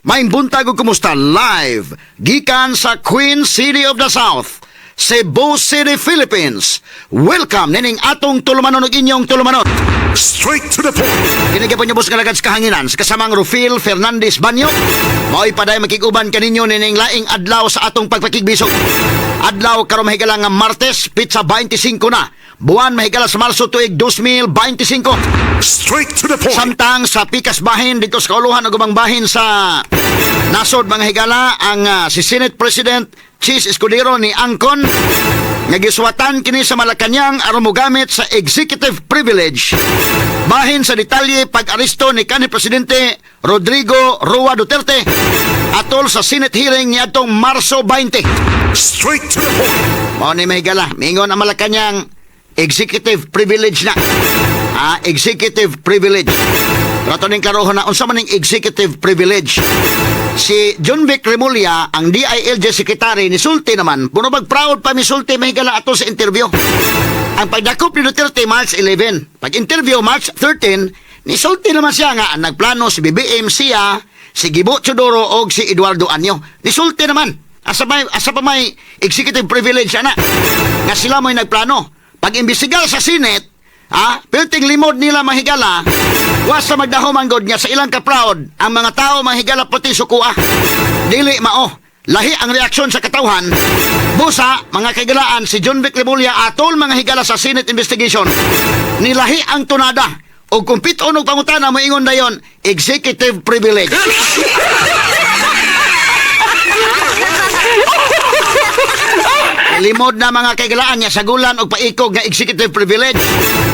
Maayong buntag ug kumusta live gikan sa Queen City of the South, Cebu City, Philippines. Welcome nining atong tulumanon ug inyong tulumanon. Straight to the point. Kini gyapon inyong bus nga sa kahanginan sa kasamang Rufil Fernandez Banyo. Mao'y paday makig-uban kaninyo nining laing adlaw sa atong pagpakigbisog. Adlaw karon, mahigala, nga Martes, petsa 25 na buwan, mahigala, sa Marso, tuig 2025. Straight to the point. Samtang sa pikas bahin dito sa kauluhan ug ubang bahin sa nasod, mga higala, ang si Senate President Chiz Escudero ni angkon nga gisuwatan kini sa Malacañang aron mogamit sa executive privilege bahin sa detalye pag-aresto ni kanhi Presidente Rodrigo Roa Duterte atol sa Senate hearing niadtong Marso 20. Straight to the point. Mao ni, mahigala, mingon ang Malacañang, executive privilege na. Ah, executive privilege. Pero ato ning klarohon na unsa man ning executive privilege. Si Jonvic Remulla, ang DILG secretary, ni sulti naman, puno bag proud pa misulti, mahigala, ato sa interview. Ang pagdakop ni Duterte March 11, pag-interview March 13, nisulti naman siya nga ang nagplano si BBM, siya, si Gibo Teodoro og si Eduardo Año. Nisulti naman. Asa pa may executive privilege ana? Nga sila mo'y nagplano. Pag imbestigar sa Senate, ha, pilting limod nila, mahigala, wa sa magdahom ang god nga sa ilang ka-proud, ang mga tao, mahigala, pati sukua. Dili mao. Lahi ang reaksyon sa katawhan. Busa, mga kahigalaan, si Jonvic Remulla atol, mga higala, sa Senate investigation. Nilahi ang tunada. O kung pit-on og pangutana, moingon dayon, executive privilege. Limod na, mga kaigalaan, niya sagulan og paikog nga executive privilege.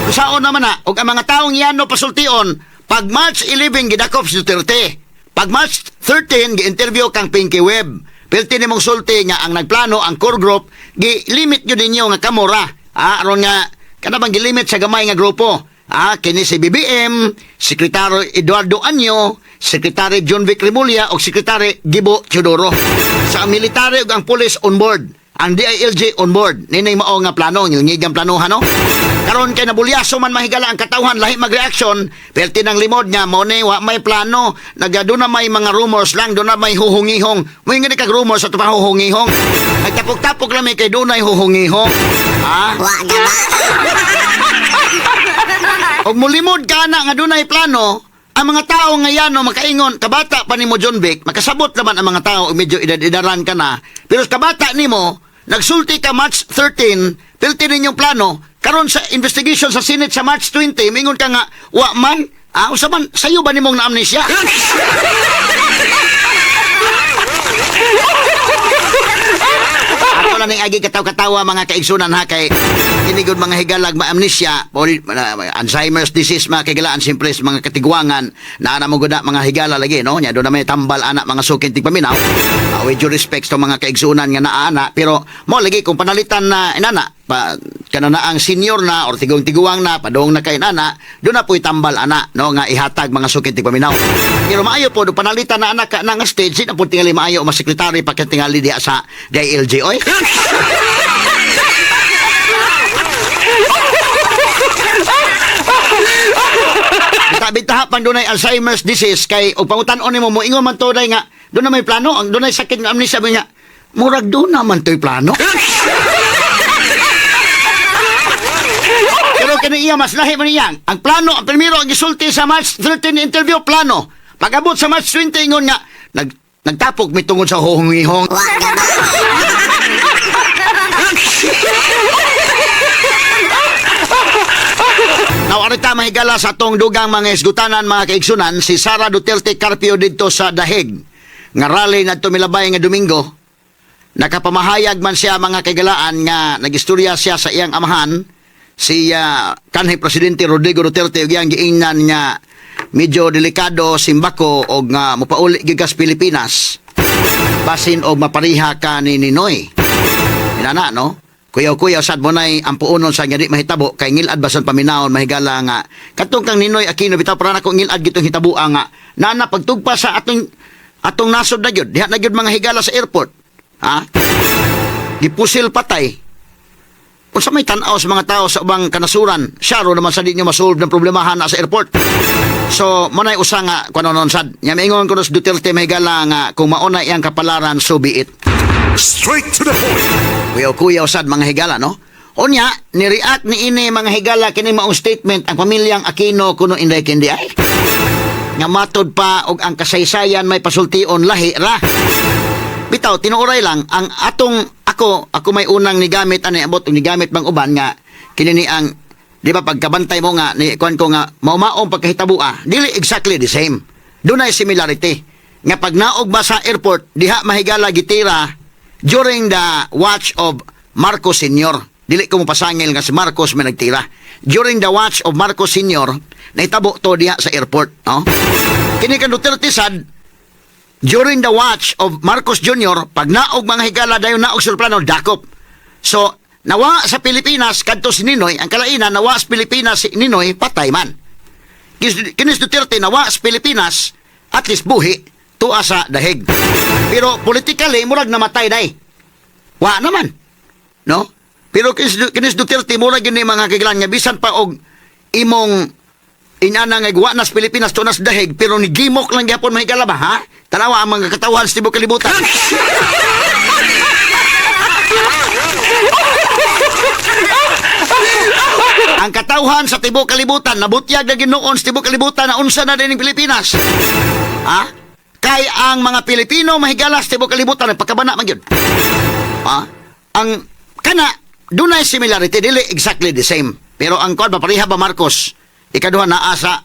Kusaon naman na, og ang mga taong yano pasultion, pag March 11 gidakop si Duterte. Pag March 13 gi-interview kang Pinky Web. Pilti nimong sulti nga ang nagplano ang core group, gi-limit gyud ninyo nga kamora. Ah, aron nga kana bang gilimit sa gamay nga grupo. Ah, kini si BBM, Sekretary Eduardo Año, Secretary Jonvic Remulla ug Secretary Gibo Teodoro. Sa military ug ang police on board. Ang DILG on board. Nining mao nga plano, ngilngigang planohan, no? Karon kay nabulyaso man, mahigala, ang katawhan, lahi magreaksyon, perti ng limod nga mo ni wa may plano, naga na may mga rumors lang, doon na may huhungihong. May nga kag rumors sa pa huhungihong. Nagtapok-tapok lang may kay dunay huhungihong. Ha? Wa na ba? Og mulimod ka na nga dunay plano, ang mga tao nga yano makaingon, kabata pa nimo, Jonvic, makasabot naman ang mga tao og medyo edad-edaran ka na. Pero sa kabata nimo, nagsulti ka March 13, pilti ninyong plano, karon sa investigation sa Senate sa March 20, mingon ka nga, wa man, ah, usa man, sayo ba nimong na-amnesia? Ako lang ning agi kataw-katawa, mga kaigsunan, ha, kay kinigod, mga higalag, maamnesia o Alzheimer's disease, mga kahigalaan, siyempre sa mga katigwangan na ana mo gud na, mga higala, lagi no nya do na may tambal ana, mga sukin tigpaminaw. With due respect sa mga kaigsunan nga naana, pero mo lagi kung panalitan na inana pa kana na ang senior na or tigong-tiguang na padung na kay nana, do na po'y tambal ana no nga ihatag, mga sukin tigpaminaw. Pero maayo po do panalitan na anak ka na nga stage, di na po tingali maayo mas sekretary pa kay tingali diha sa DILG oy. Bita-bita pang dunay Alzheimer's disease kay og pangutan-on nimo, moingon man to day nga doon na may plano, ang dunay sakit nga amnesia ba niya, murag doon naman to'y plano. Pero kini iya mas lahi man niyang. Ang plano, ang primero ang gisulti sa March 13 interview, plano. Pag-abot sa March 20, ingon nga nagtapok mi tungod sa huhungihong. Wa na ba? Now, arita, mahigala, sa atong dugang mga isgutanan, mga kaigsunan, si Sara Duterte Carpio didto sa Dahig nga rally nadto milabay nga Domingo. Nakapamahayag man siya, mga kaigalaan, nga nagistorya siya sa iyang amahan, si kanhi Presidente Rodrigo Duterte, ug iyang giingnan nga medyo delikado simbako og nga mopauli gyud ka sa Pilipinas basin og mapariha ka ni Ninoy. Inana no? Kuyaw-kuyaw sad mo nay ang puonon sa nga di mahitabo kay ngilad basan paminawon, mahigala, nga katong kang Ninoy Aquino bitaw para nako ngilad gitong hitaboa nga nana pagtugpa sa atong atong nasod na gyud diha na gyud, mga higala, sa airport, ha, gipusil patay. Unsa may tan-aw sa mga tao sa ubang kanasuran, siya ro naman sa di nyo masolve ng problemahan na sa airport. So, manay usa nga kuno nun sad. Nya maingon ko sa Duterte, may gala nga kung mauna iyang kapalaran, so be it. Straight to the point. Kuyaw-kuyaw sad, mga higala, no? Unya, ni-react ni ini, mga higala, kini maong statement ang pamilyang Aquino kuno, Inday Kendi ay. Nga matod pa og ang kasaysayan may pasultion, lahi ra. Bitaw, tinuoray lang ang atong ako may unang nigamit ani, abot og nigamit bang uban nga kini ni ang, di ba, pagkabantay mo nga ni kuan ko nga maumaong pagkahitabo, dili exactly the same. Dunay similarity nga pag naog ba sa airport diha, mahigala, gitira during the watch of Marcos Sr. Dili ko mopasangil nga si Marcos may nagtira. During the watch of Marcos Sr., nahitabo to diha sa airport, no? Kini kan Duterte sad, during the watch of Marcos Jr., pag naog, mga higala, dayon naog sa plano, dakop. So, nawa sa Pilipinas, kadto si Ninoy, ang kalainan, nawa sa Pilipinas si Ninoy, patay man. Kinis Duterte, nawa sa Pilipinas, at least buhi, tuwa sa dahig. Pero politically, murag namatay day. Wa naman. No? Pero kinis Duterte, murag yun ni mga kiglan nga, bisan pa og imong inana nga wa na sa Pilipinas to nas dahig, pero ni gimok lang gyapon, mahigala ba, ha? Tanawa ang mga katawan sa tibok kalibutan. Ang katawhan sa tibok kalibutan nabutyag na ginuon sa tibok kalibutan na unsa na din ang Pilipinas, ha? Kay ang mga Pilipino, mahigala, sa tibok kalibutan nagpakabana man gyud, ha? Ang kana dunay similarity, dili exactly the same, pero ang kuan ba, pareha ba Marcos? Ikaduha, naa sa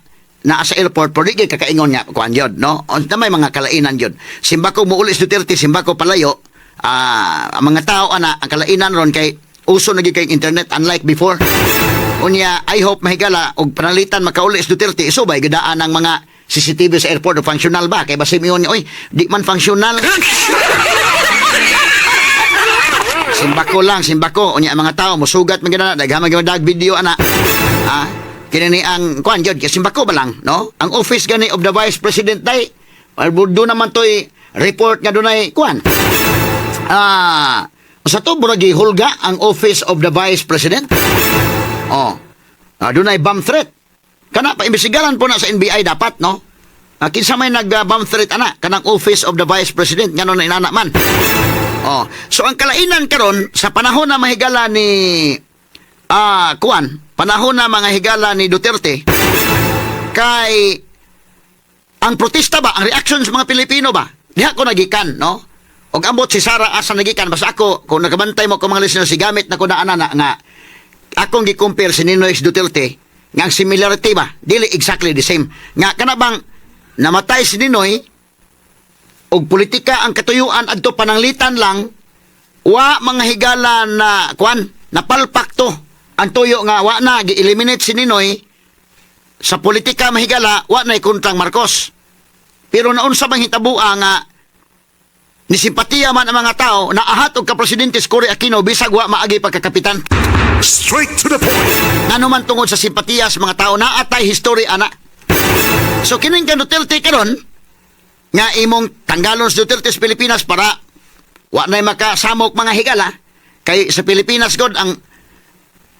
airport, pero di gyud kakaingon nga kuan gyud, no? Unta may mga kalainan gyud. Simbako muuli si Duterte, simbako palayo, ang mga tao ana, ang kalainan ron kay uso na gyud kay internet unlike before. Unya, I hope, mahigala, og panalitan makauli si Duterte, isubay gudaan ang mga CCTV sa airport o functional ba, kay basim yun, oy, di man functional. Simbako lang, simbako. Unya ang mga tao musugat man gina, daghan man gyud dag video ana. Ha? Kini ni ang kuan gyud, kay simbako ba lang, no? Ang office gani of the vice president day, do naman toy report nga dunay kuan. Sa to murag gihulga ang office of the vice president. Oh. Dunay bomb threat. Kana pa imbestigaran po na sa NBI dapat, no? Kinsa may nag bomb threat ana kanang office of the vice president, ngano na inana man? Oh, so ang kalainan karon sa panahon na, mahigala, ni kuan, panahon na, mga higala, ni Duterte, kay ang protesta ba, ang reaction sa mga Pilipino ba? Diha ko nagikan, no? Og ambot si Sara asa nagikan, basta ako, kung nakabantay mo ko, mga listeners, si gamit na ko na ana na nga akong gi-compare si Ninoy si Duterte nga ang similarity ba, dili exactly the same. Nga kana bang namatay si Ninoy og politika ang katuyuan adto, pananglitan lang, wa, mga higala, na kuan, napalpak to ang tuyo nga wa na gi-eliminate si Ninoy sa politika, mahigala, wa na kontrang Marcos. Pero naunsa bang hitabua nga ni simpatiya man ang mga tao na ahat og ka-presidente si Cory Aquino bisag wa maagi pagkakapitan? Straight to the point. Ngano man tungod sa simpatiya sa mga tao na atay history ana. So kining kang Duterte karon nga imong tanggalon sa Duterte sa Pilipinas para wa nay makasamok, mga higala, kay sa Pilipinas god ang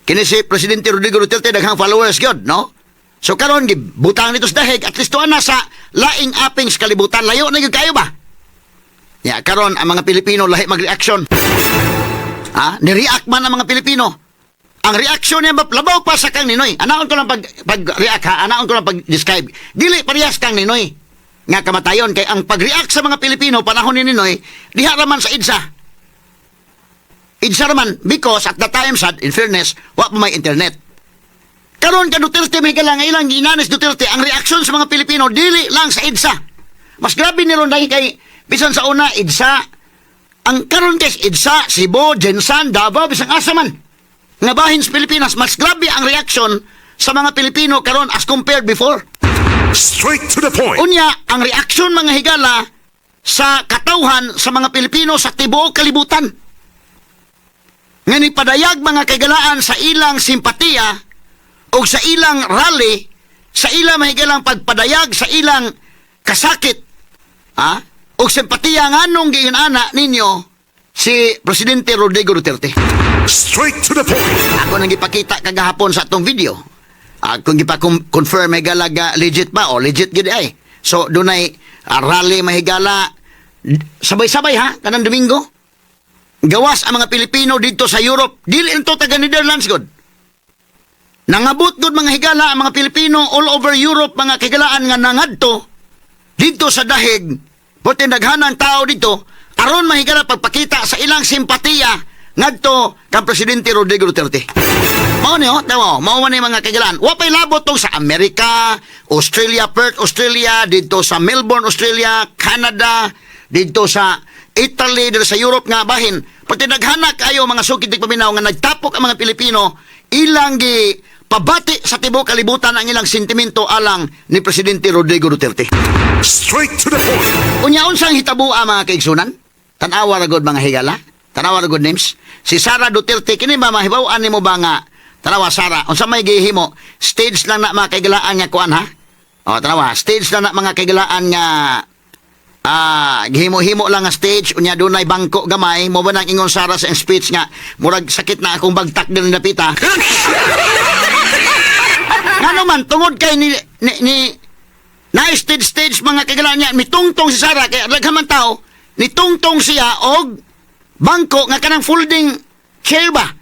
kini si Presidente Rodrigo Duterte daghang followers gyud, no? So karon gibutang nito sa dahig, at least tuwa na sa laing aping sa kalibutan, layo na gyud kayo ba. Ya, karon ang mga Pilipino lahi mag-reaction. Ha? Ni-react man ang mga Pilipino. Ang reaksyon niya labaw pa sa kang Ninoy. Anaon ko lang pag react ha, anaon ko lang pag-describe. Dili parehas kang Ninoy nga kamatayon, kay ang pag-react sa mga Pilipino panahon ni Ninoy diha raman sa EDSA. EDSA raman because at the time sad, in fairness, wa pa may internet. Karon ka Duterte may nga ilang ginanis Duterte, ang reaksyon sa mga Pilipino dili lang sa EDSA. Mas grabe ni ron dahil kay bisan sa una EDSA, ang karon kay EDSA, Cebu, GenSan, Davao, bisan asa man nga bahin sa Pilipinas, mas grabe ang reaksyon sa mga Pilipino karon as compared before. Straight to the point. Unya, ang reaksyon, mga higala, sa katawhan sa mga Pilipino sa tibuok kalibutan. Nga ni padayag, mga kaigalaan, sa ilang simpatiya o sa ilang rally, sa ilang mahigalang pagpadayag, sa ilang kasakit, ha? O simpatiya nganong giinana ninyo si Presidente Rodrigo Duterte. Straight to the point. Ako nang gipakita kagahapon sa atong video. Kung gipa-confirm, higala, ga legit ba o legit gid ay. So dunay rally, mahigala, sabay-sabay ha, kanang Domingo. Gawas ang mga Pilipino dito sa Europe, dili to taga Netherlands gud. Nangabot gud, mga higala, ang mga Pilipino all over Europe, mga kahigalaan, nga nangadto dito sa Dahig, buti daghanan tao dito aron, mahigala, pagpakita sa ilang simpatiya ngadto kang Presidente Rodrigo Duterte. Mao ni oh, tawo, mao man ni, mga kahigalaan. Wa pay labot tong sa Amerika, Australia, Perth, Australia, dito sa Melbourne, Australia, Canada, dito sa Italy, dito sa Europe nga bahin. Pati daghana kayo, mga sukid paminaw, nga nagtapok ang mga Pilipino, ilang gi pabati sa tibuok kalibutan ang ilang sentimento alang ni Presidente Rodrigo Duterte. Straight to the point. Unya, unsang hitaboa, mga kaigsunan? Tanawa ra gud, mga higala. Tanawa ra gud, names. Si Sara Duterte kini ba, mahibaw-an nimo ba nga, tanawa Sara, unsa may gihimo? Stage lang na, mga kahigalaan, nga kuan ha. O, tanawa, stage lang na, mga kahigalaan, nga gihimo-himo lang nga stage. Unya dunay bangko gamay mo ba nang ingon Sara sa iyang speech nga murag sakit na akong bagtak din napita. Ngano man, tungod kay ni na stage stage, mga kagalaan niya, mitungtong si Sara kay daghan man tao, nitungtong siya og bangko nga kanang folding chair ba.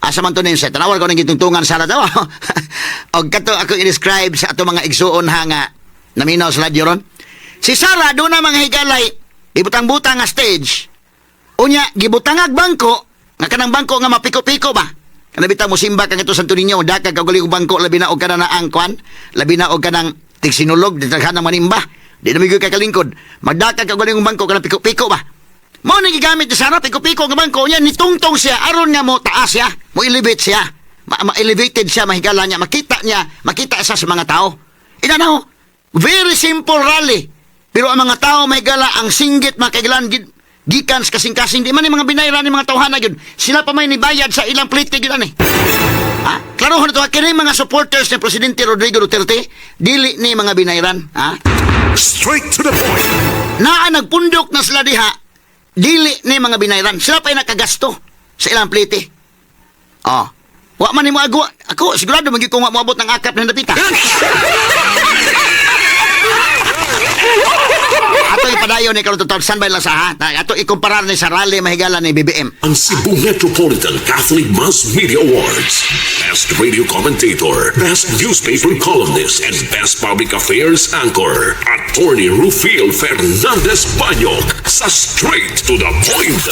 Asa man to nin sa tanawar ko nang gitungtungan Sara daw. Og kato ako i-describe sa ato mga igsuon ha nga naminaw sa radyo ron. Si Sara doon na, mga higalay, gibutang-butang nga stage. Unya gibutangag bangko nga kanang bangko nga mapiko-piko ba. Kana bitaw mo simba kang ito Santo Niño, dakag kag og bangko, labi na og kana na ang kwan, labi na og kanang tigsinulog, di daghan ang manimba. Di na migoy kakalingkod. Magdakag kag og bangko kanang piko-piko ba. Mao ni gigamit ni Sara, piko-piko nga bangko niya, nitungtong siya aron nga mo taas siya, mo elevate siya. Ma-elevated siya, mahigala niya, makita niya, makita siya sa mga tao. Ina na ho, very simple rally. Pero ang mga tao, mahigala, ang singgit, mga kailan, gikan sa kasing-kasing, di man ni mga binayra ni mga tawhana yun. Sila pa may nibayad sa ilang plite yun ani. Ha? Klaro na to, kini mga supporters ni Presidente Rodrigo Duterte, dili ni mga binayran. Ha? Straight to the point. Naa nagpundok na sila diha, dili ni mga binayran. Sila pa'y nakagasto sa ilang plite. Oh. Wa man ni mo agwa. Ako, sigurado magyud ko nga moabot ng akap na napita. Ato ipadayon ni karon tutod standby lang sa ha. Ato ikumparar ni sa rally, mahigala, ni BBM. Ang Cebu Metropolitan Catholic Mass Media Awards. Best Radio Commentator, Best Newspaper Columnist, and Best Public Affairs Anchor. Attorney Rufil Fernandez Banyok sa Straight to the Point.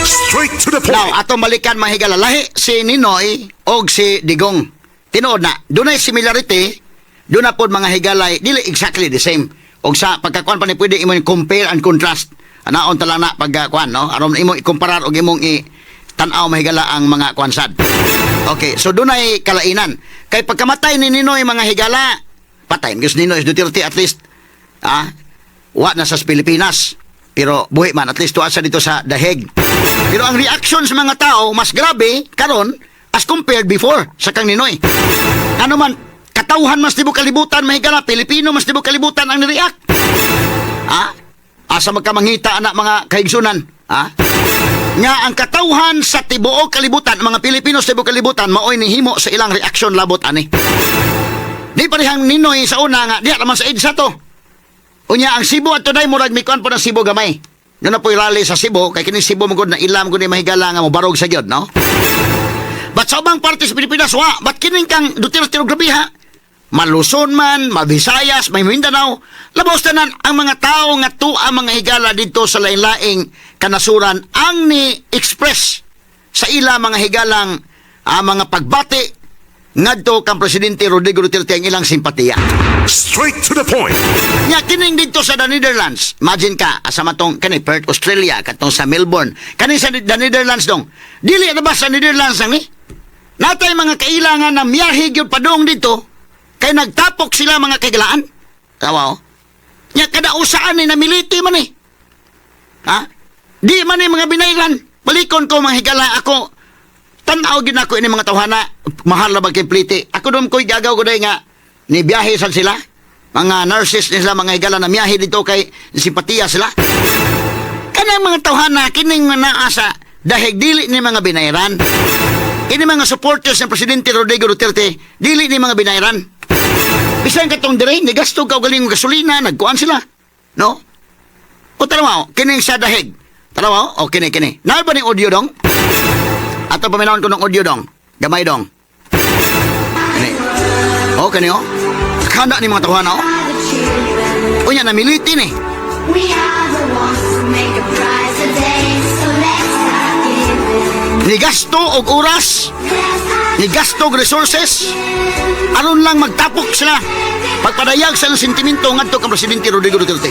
Straight to the point. Now, atong balikan, mahigala, lahi si Ninoy og si Digong. Tinuod na, dunay similarity, doon na pod, mga higalay, dili exactly the same. Og sa pagkakuan pa ni pwede imo compare and contrast. Anaon ta lang na pagkakuan, no? Aron imo ikumparar og imong i tan-aw, mahigala, ang mga kuan sad. Okay, so dunay kalainan. Kay pagkamatay ni Ninoy, mga higala, patay because Ninoy Duterte at least wa na sa Pilipinas. Pero buhi man, at least tuwa sa dito sa Daheg. Pero ang reaction sa mga tao mas grabe karon as compared before sa kang Ninoy. Ano man, katawhan mas tibuok kalibutan, mahigala, Pilipino mas tibuok kalibutan ang nireact. Ha? Asa magkamangita anak, mga kaigsunan? Ha? Nga ang katawhan sa tibuok kalibutan, mga Pilipino sa tibuok kalibutan, maoy nihimo sa ilang reaksyon labot ani. Di parehang Ninoy sa una nga, diya naman sa EDSA to. Unya ang Cebu at today murag mikuan po ng Cebu gamay. Doon na po'y rally sa Cebu, kay kini Cebu mo na ilam ko ni mahigala nga mobarog sa gyud, no? But sa ubang parte sa Pilipinas, wa, but kining kang Duterte og grabe ha. Maluzon man, Mabisayas, may Mindanao, labos tanan ang mga tao nga tuwa, mga higala, dito sa lain-laing kanasuran ang ni express sa ila, mga higalang, mga pagbati ngadto kang Presidente Rodrigo Duterte ang ilang simpatiya. Straight to the point. Nya kining dito sa the Netherlands. Imagine ka asa man tong kani Perth, Australia, katong sa Melbourne. Kani sa the Netherlands dong. Dili na ba sa Netherlands ang ni? Natay mga kailangan na miyahe gyud padung dito kay nagtapok sila, mga kaigalaan. Tawa oh. Nya kada usaan ni namiliti man eh. Ha? Di man ni mga binayran. Balikon ko, mga higala, ako. Tanaw gyud ako ini mga tawhana. Mahal na ba kay plite? Ako doon ko'y gagaw ko dahil nga ni biyahe sad sila. Mga nurses nila, mga higala, na miyahe dito kay simpatiya sila. Kanang mga tawhana kining naa sa Dahil dili ni mga binayran. Ini mga supporters ng Presidente Rodrigo Duterte, dili ni mga binayran. Bisan katong dire, nigasto ka galing gasolina, nagkuan sila. No? O tanaw, kining sa Dahig. Tanaw, o kini kini. Naa ba ning audio dong? Ato paminawon ko ng audio dong. Gamay dong. Kini. O kini o. Kana ni mga tawhana o. Unya namiliti ni. We are the ones who make a prize a day, so let's start giving. Nigasto og oras, nigasto og resources, aron lang magtapok sila. Pagpadayag sa ilang sentimento ngadto kang Presidente Rodrigo Duterte.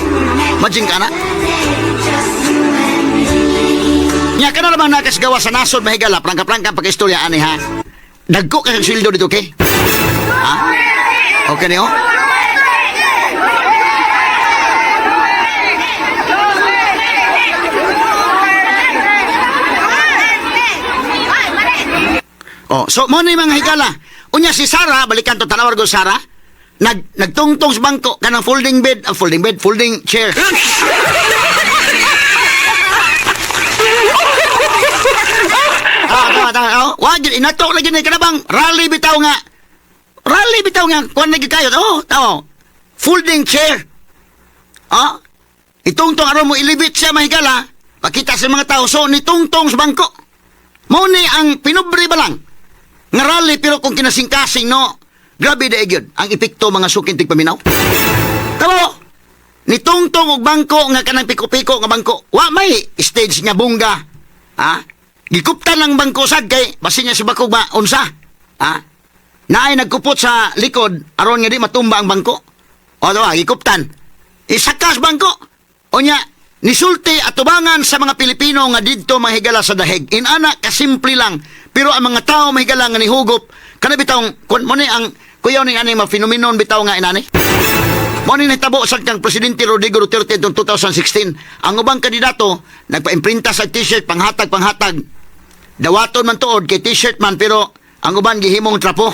Imagine ka na. Just you and me. Nya kana naman nakasgawa sa nasod mahigala, prangka-prangka ang pagkaistorya ani ha. Dagko ka sa sweldo dito, okay? Ha? Okay niyo? Oh, so mo ni mga higala. Unya si Sara, balikan to tanawar ko Sara. Nagtungtong sa bangko kanang folding bed, ang folding bed, folding chair. Ah, tama, tama. Oh, wag yun, inato lagi ni kanabang rally bitaw nga. Rally bitaw nga kuan lagi kayo. Oh, tao. Folding chair. Ah? Itungtong aron mo ilibit siya mahigala. Pakita sa mga tao so nitungtong sa bangko. Mao ni ang pinubre ba lang? Nga rally pero kung kinasingkasing no, grabe da gyud ang epekto mga suking tigpaminaw. Tamo, nitungtong og bangko nga kanang piko-piko nga bangko. Wa may stage nga bungga. Ha? Gikuptan lang bangko sad kay basin niya sa bakog ba unsa? Ha? Naay nagkupot sa likod aron nga di matumba ang bangko. O diba, gikuptan. Isakas bangko. Unya, nisulti atubangan sa mga Pilipino nga didto mahigala sa Dahig. Inana kasimple lang, pero ang mga tao mahigala nga nihugop kana bitawng kun mo ni ang kuyaw ni ani ma phenomenon bitaw nga inani. Mo ni nahitabo sa kang Presidente Rodrigo Duterte noong 2016. Ang ubang kandidato nagpaimprinta sa t-shirt panghatag panghatag. Dawaton man tuod kay t-shirt man pero ang uban gihimong trapo.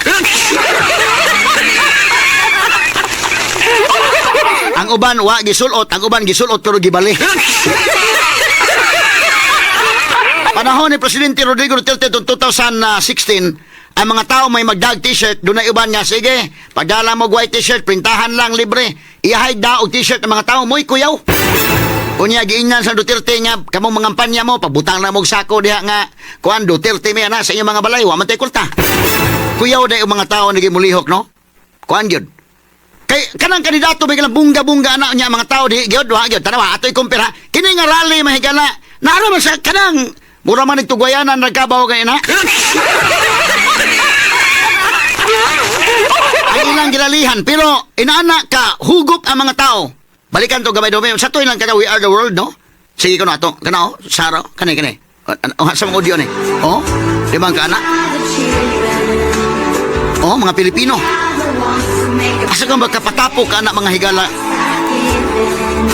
Ang uban wa gisulot, ang uban gisulot pero gibali. Panahon ni Presidente Rodrigo Duterte noong 2016, ang mga tao may magdag t-shirt, doon na uban nga, sige, pagdala mo og white t-shirt, printahan lang libre. Iyahay da og t-shirt ang mga tao, mo'y kuyaw. Unya giingnan sa Duterte nga kamong mga kampanya mo pabutang na mo og sako diha nga kuan Duterte mi ana sa inyong mga balay wa man tay kulta. Kuyaw day ang mga tao naging mulihok no. Kuan gyud. Kay kanang kandidato may kanang bungga-bungga ana niya mga tao di gyud wa gyud tanawa atoy kumpira kini nga rally mahigala naara man sa kanang mura man nagtugwayanan nagkabaw kay na. Ang ilang giralihan pero inaana ka hugup ang mga tao. Balikan to gamay domi sa to ilang kada We Are the World no. Sige kuno ato kana oh Sara kani kani. Oh, sa mga audio ni. Oh, di ba ang kaana? The children Oh, mga Pilipino. are the ones who make a Asa kang magkapatapok ka na mga higala? giving.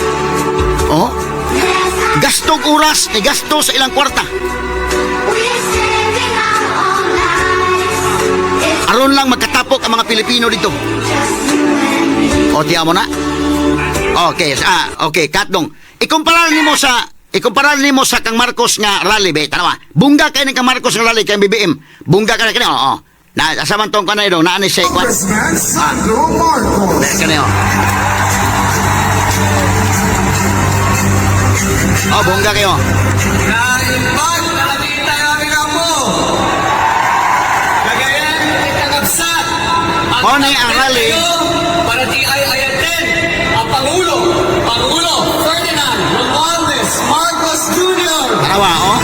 Oh, Let's gastong oras ni gasto sa ilang kwarta. We're saving our own lives. It's Aron lang magkatapok ang mga Pilipino dito. just you and me. O, tiya mo na. Okay, okay, katdong. Ikumpara nimo sa kang Marcos nga rally be, tanawa. Bungga kay ni kang Marcos nga rally kay BBM. Bungga ka na kini, oo. Na asa man tong kanay dong, naa ni siya kwan. Congressman Sandro Marcos. Be, kani oh. Oh, bongga kayo. Naimbag nakakita kami ka po. Gagayan itangabsat. Mao ni ang rally. Para di ay ayaten ang Pangulo, Pangulo Ferdinand Romualdez Marcos Jr. Tanawa, oh.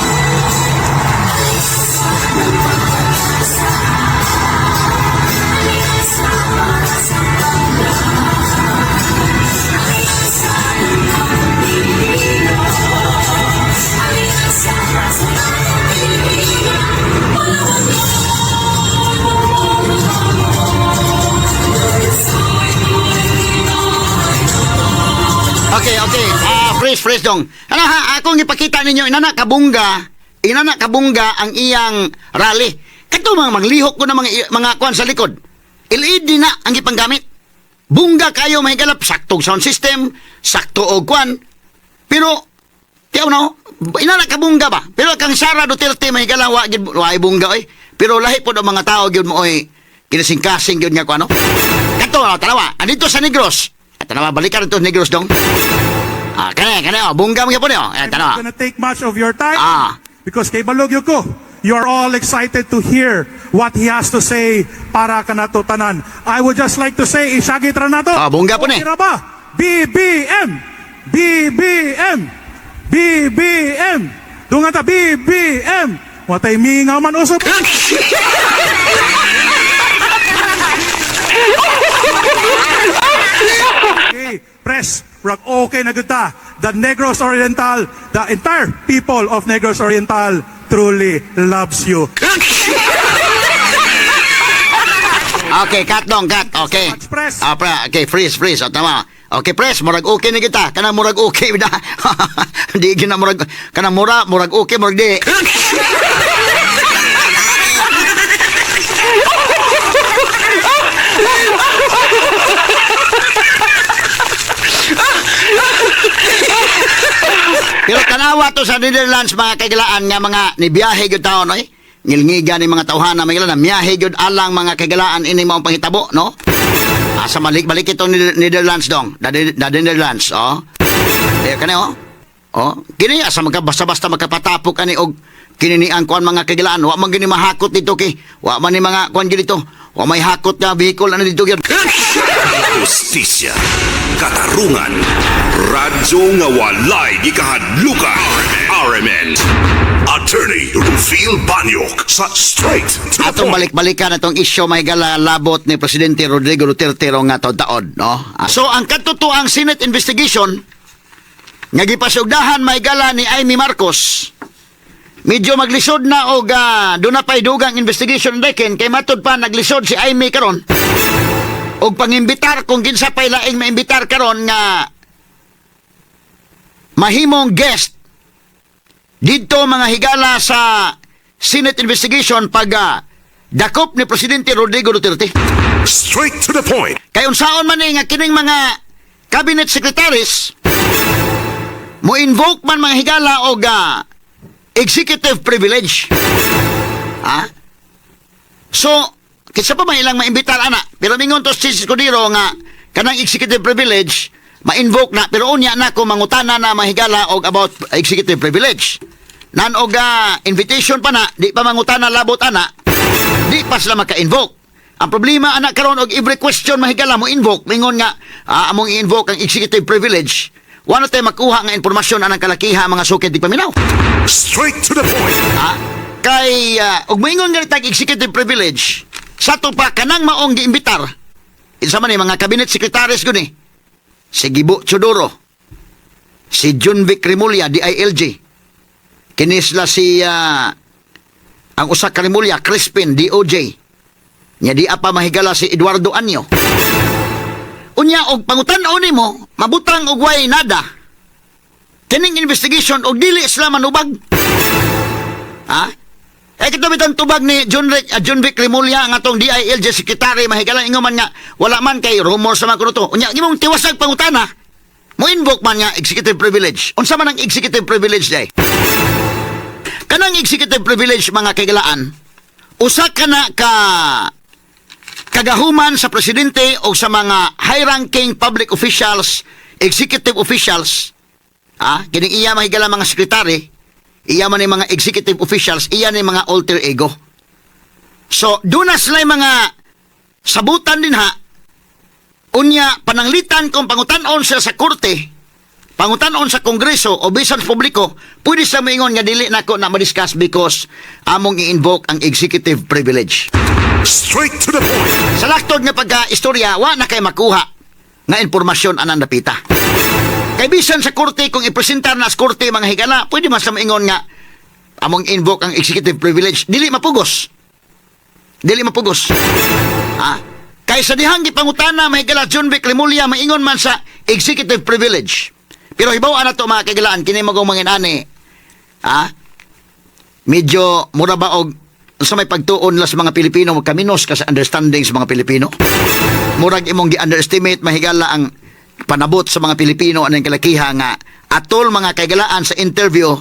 Okay. Ah, fresh, fresh dong. Ano ha, akong ipakita ninyo, inana kabungga ang iyang rally. Kato mga maglihok ko na mga kuan sa likod. LED na ang ipanggamit. Bungga kayo mahigalap, saktong sound system, sakto og kuan. Pero Tiyaw no, inana kabungga ba? Pero kang Sara Duterte mahigala wa gyud wa bungga oy. Pero lahi pod ang mga tao gyud mo oy kinasingkasing gyud nga kuano. Kato, oh, tanawa, andito sa Negros. At tanawa, balikan dito sa Negros dong. Ah, kani kani oh, bungga mo gyapon oh. Eh, I'm tanawa. not gonna take much of your time because kay balog ko, you are all excited to hear what he has to say para kanato tanan. I would just like to say, isagit ra nato. Ah, bongga po ni. Okay ra ba? BBM! BBM! BBM! Dungan ta, BBM! Watay mingaw man usop. Okay, press, rag okay na gud ta. The Negros Oriental, the entire people of Negros Oriental truly loves you. Okay, cut dong, cut. Okay. Press. Ah, okay, freeze, freeze. O, tama. Okay, press, murag okay na kita. Kanang murag okay na. Di gina murag kanang mura, murag okay, murag di. Pero tanawa to sa Netherlands mga kaigalaan nga mga nibiyahe gyud taon oy. Ngilngigan ni mga tawhana mga na miyahe gyud alang mga kaigalaan ini maong panghitabo, no? Asa malik-balik ito ni Netherlands dong. The Netherlands, oh. Eh kani oh. Oh, kini asa magka basta-basta makapatapok ani og kini ni ang kuan mga kaigalaan. Wa man gini mahakot dito kay. Wa man ni mga kuan dito. Wa may hakot nga vehicle ano dito gyud. Justisya, katarungan, radyo nga walay gikahadlukan. RMN. Attorney Rufil Banyok sa Straight to the Atong Point. balik-balikan atong isyu may lalabot ni Presidente Rodrigo Duterte ro nga taod-taod, no? Ah, so ang katotoang Senate investigation nga gipasugdahan may gala ni Amy Marcos medyo maglisod na og doon na pa'y dugang investigation deken kay matud pa naglisod si Amy karon og pangimbitar kung kinsa pa'y laing maimbitar karon nga mahimong guest didto mga higala sa Senate investigation pag dakop ni Presidente Rodrigo Duterte. Straight to the point. Kay unsaon man ni nga kining mga cabinet secretaries mo invoke man mga higala og executive privilege. Ha? So, kinsa pa man ilang maimbitar ana, pero mingon to si Escudero nga kanang executive privilege ma-invoke na pero unya na kung mangutana na mahigala og about executive privilege. Nan og invitation pa na, di pa mangutana labot ana, di pa sila maka-invoke. Ang problema ana karon og every question mahigala mo invoke, mingon nga among i-invoke ang executive privilege. Wala tayo makuha nga impormasyon anang kalakiha mga sukid di paminaw. Straight to the point. Ha? Kay og moingon nga tag executive privilege, sa to pa kanang maong giimbitar. Isa man ni mga cabinet secretaries gud ni. Si Gibo Teodoro, si Jonvic Remulla, DILG. Kini sila si ang usa ka Remulla, Crispin, DOJ. Nya di pa mahigala si Eduardo Año. Unya og pangutan-on nimo, mabutang og way nada. Kining investigation og dili sila manubag. Ha? Eh kito bitang tubag ni John Vic Remulla ang atong DILG secretary mahigala ingon man nga wala man kay rumor sa mga kuno to. Unya imong tiwasag pangutana. Mo invoke man nga executive privilege. Unsa man ang executive privilege day? Kanang executive privilege mga kaigalaan, usa ka na ka kagahuman sa presidente o sa mga high-ranking public officials, executive officials, kining iya mahigala mga sekretary, iya man ni mga executive officials, iya ni mga alter ego. So, doon na sila mga sabutan din ha, unya pananglitan kung pangutan-on sila sa korte, pangutan-on sa kongreso o bisan sa publiko, pwede sa maingon nga dili nako na ma-discuss because among i-invoke ang executive privilege. Straight to the point. Sa laktod nga pagka-istorya, wa na kay makuha nga impormasyon anang dapita. Kay bisan sa korte, kung ipresentar na sa korte mga higala, pwede mas sa maingon nga among invoke ang executive privilege, dili mapugos. Dili mapugos. Ha? Kay sa dihang gipangutana mahigala John Vic Remulla maingon man sa executive privilege. Pero hibaw na to mga kaigalaan kini magong mga inani. Ha? Medyo mura ba og sa may pagtuon la sa mga Pilipino kaminos ka sa understanding sa mga Pilipino. Murag imong gi-underestimate mahigala ang Panabot sa mga Pilipino anang kalakiha nga atol, mga kaigalaan, sa interview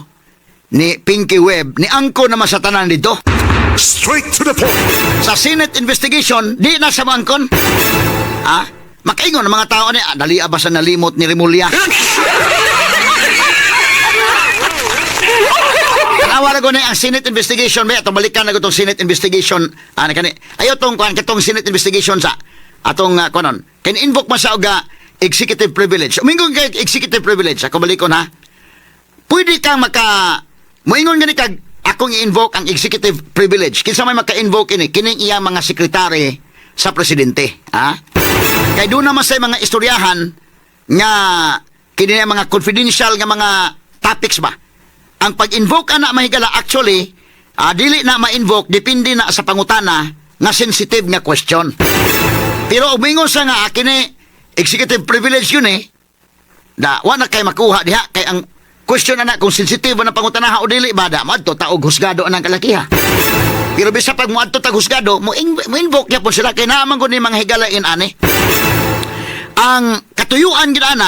ni Pinky Webb ni angko naman sa tanan dito. Straight to the point. Sa Senate investigation, di na sa moangkon. Ah, makaingon ang mga tao ni, ah, dali ba sa nalimot ni Remulla. Tanawa na ko ni ang Senate investigation ba atong balikan na ko tong Senate investigation, ah, na kani ayo tong kuan katong Senate investigation sa atong kuanon can invoke man sa og executive privilege. Umingon kay executive privilege, ako balikon ha. Pwede kang maka moingon gani kag akong i-invoke ang executive privilege. Kinsa may maka-invoke ini? Kining iya mga sekretary sa presidente, ha? Kay doon naman sa mga istoryahan nga kini ang mga confidential nga mga topics ba. Ang pag-invoke ana, mahigala, actually, dili na ma-invoke, depende na sa pangutana nga sensitive nga question. Pero umingon sa nga kini executive privilege yun eh, da wa na kay makuha diha kay ang question ana kung sensitive na pangutana o dili ba, da moadto ta og husgado anang kalakiha. Pero bisa pag moadto tag husgado, mo invoke gyapon sila kay naa man gud ni mga higalain ani. Ang katuyuan gid ana,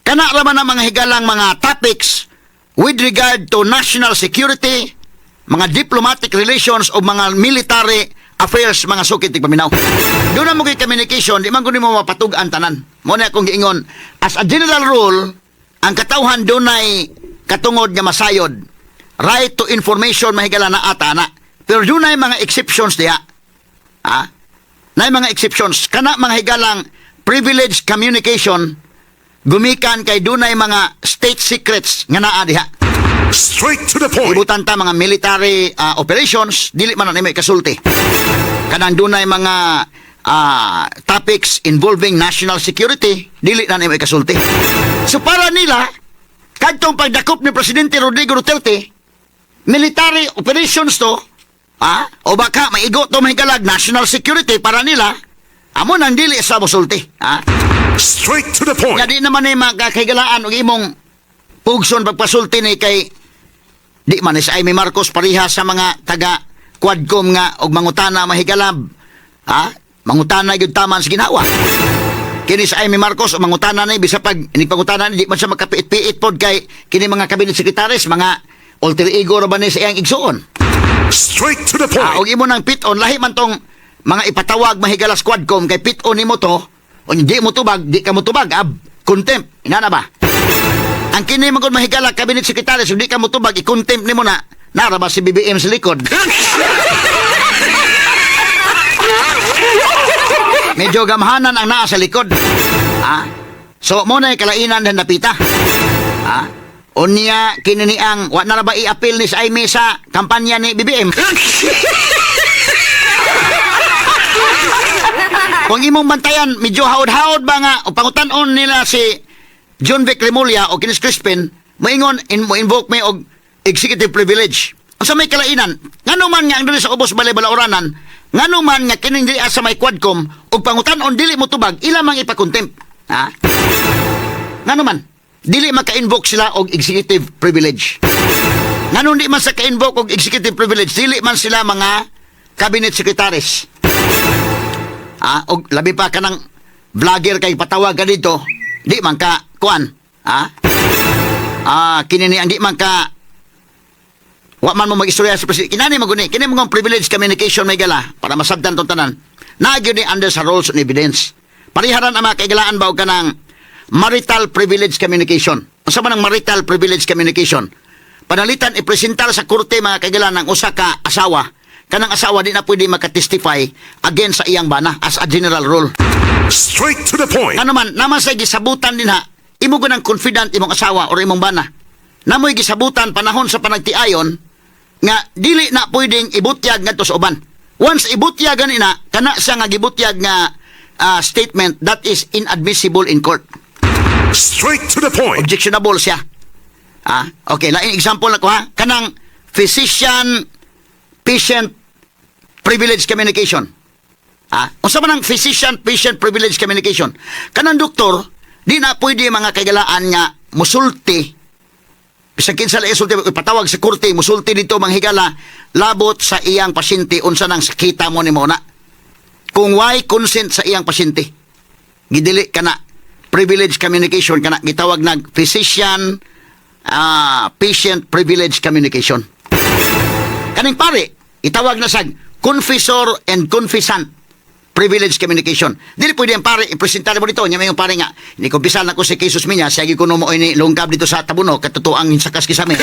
kana ra man ang mga higalang mga topics with regard to national security, mga diplomatic relations o mga military affairs, mga sukit tigpaminaw. Doon na mo kay communication, di man gud nimo mapatug-an tanan. Mo na akong giingon, as a general rule, ang katawhan dunay katungod nga masayod. Right to information, mahigala, na ata na. Pero dunay mga exceptions diha. Ha? Nay mga exceptions kana mga higalang privileged communication gumikan kay dunay mga state secrets nga naa diha. Straight to the point. Ibutan ta mga military operations, dili man na nimo ikasulti. Kanang dunay mga topics involving national security, dili na nimo ikasulti. So para nila, kadtong pagdakop ni Presidente Rodrigo Duterte, military operations to, o baka maigo to, mahigalag, national security para nila, amo nang dili sa mosulti, ha? Straight to the point. Nga di naman ni makakahigalaan og imong pugson pagpasulti ni kay di man ni sa Imee Marcos pareha sa mga taga Quadcom nga og mangutana, mahigalab, ha, mangutana gyud taman sa ginawa. Kini sa Imee Marcos o mangutana ni bisa pag inig pangutana ni, di man siya makapiit-piit pod kay kini mga cabinet secretaries mga alter ego ra ba ni sa iyang igsuon. Straight to the point. Ah, og imo nang pit-on, lahi man tong mga ipatawag, mahigala, sa Quadcom kay pit-on nimo to, o hindi mo tubag, di ka mo tubag, ab contempt. Inana ba? Ang kini man gud, mahigala, cabinet secretary, so di ka mo tubag, i-contempt nimo na. Nara ba si BBM sa likod? Medyo gamhanan ang naa sa likod. Ha? So mo na kalainan ng napita. Ha? Unya kini ni ang wa na ra ba i-appeal ni sa Imee sa kampanya ni BBM? Kung imong bantayan, medyo haod-haod ba nga o pangutan-on nila si Jonvic Remulla o Kenneth Crispin, moingon in, mo invoke may og executive privilege. Unsa may kalainan? Ngano man nga ang diri sa ubos balay balauranan, ngano man nga kining diri sa may Quadcom og pangutan-on dili mo tubag, ila mang ipa-contempt? Ha? Ngano man? Dili maka-invoke sila og executive privilege. Ngano di man sa ka-invoke og executive privilege, dili man sila mga cabinet secretaries. Ah, og labi pa kanang vlogger kay patawag ka dito, di man ka kuan, ha? Ah, kini ni ang di man ka wa man mo mag-istorya sa presidente. Kinani maguni, kini mga privilege communication may gala para masabtan tong tanan. Naa gyud ni under sa rules and evidence. Pariharan ang mga kaigalaan ba og kanang marital privilege communication. Unsa man ang marital privilege communication? Panalitan ipresentar sa korte, mga kaigalaan, ng usa ka asawa. Kanang asawa di na pwede makatestify against sa iyang bana as a general rule. Straight to the point. Ano man, naman sa gisabutan din ha, imo ko ng confidant imong asawa or imong bana. Namoy gisabutan panahon sa panagtiayon nga dili na pwedeng ibutyag ngadto sa uban. Once ibutyag gani na, kana siya nga gibutyag nga statement, that is inadmissible in court. Straight to the point. Objectionable siya. Ah, okay, lain example na ko ha. Kanang physician patient privilege communication. Ah, unsa man ang physician patient privilege communication? Kanang doktor, di na pwede, mga kaigalaan, nga musulti bisan kinsa lang isulti, ipatawag sa korte, musulti dito, manghigala, labot sa iyang pasyente unsa nang sakita mo ni mo na. Kung why consent sa iyang pasyente, gidili ka na privilege communication. privilege communication kana gitawag nag physician patient privilege communication. Kaning pare, itawag na sag confessor and confessant privilege communication. Dili pwede ang pare, ipresentar mo dito. Nya may pare nga, ni kumpisal na ko si Jesus Minya, siya kuno mo ini lungkab dito sa Tabuno, katotoang sakas kisame.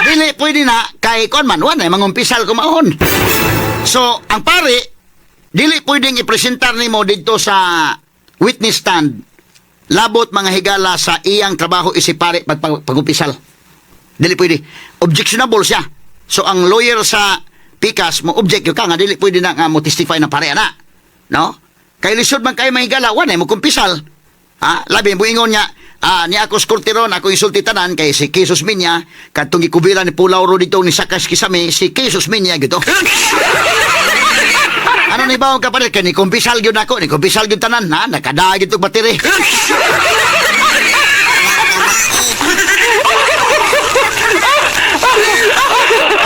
Dili pwede na kay kon man, wala mangumpisal ko maon. So, ang pare, dili pwedeng ipresentar nimo dito sa witness stand labot, mga higala, sa iyang trabaho isi pare pag-umpisal. Dili pwede. Objectionable siya. So ang lawyer sa pikas mo object gyud ka nga dili pwede na nga mo testify na pare ana. No? Kay lisod man kay, mga higala, wala mo kumpisal. Ha? Labi mo ingon nga ni ako skorteron, ako insulti tanan kay si Jesus Minya kadtong gikubira ni Pulaw ro dito ni sakas kisame si Jesus Minya gito. Ano ni ba ang kapalit kay ni kumpisal gyud ako, ni kumpisal gyud tanan ha, nakadaag gyud og battery.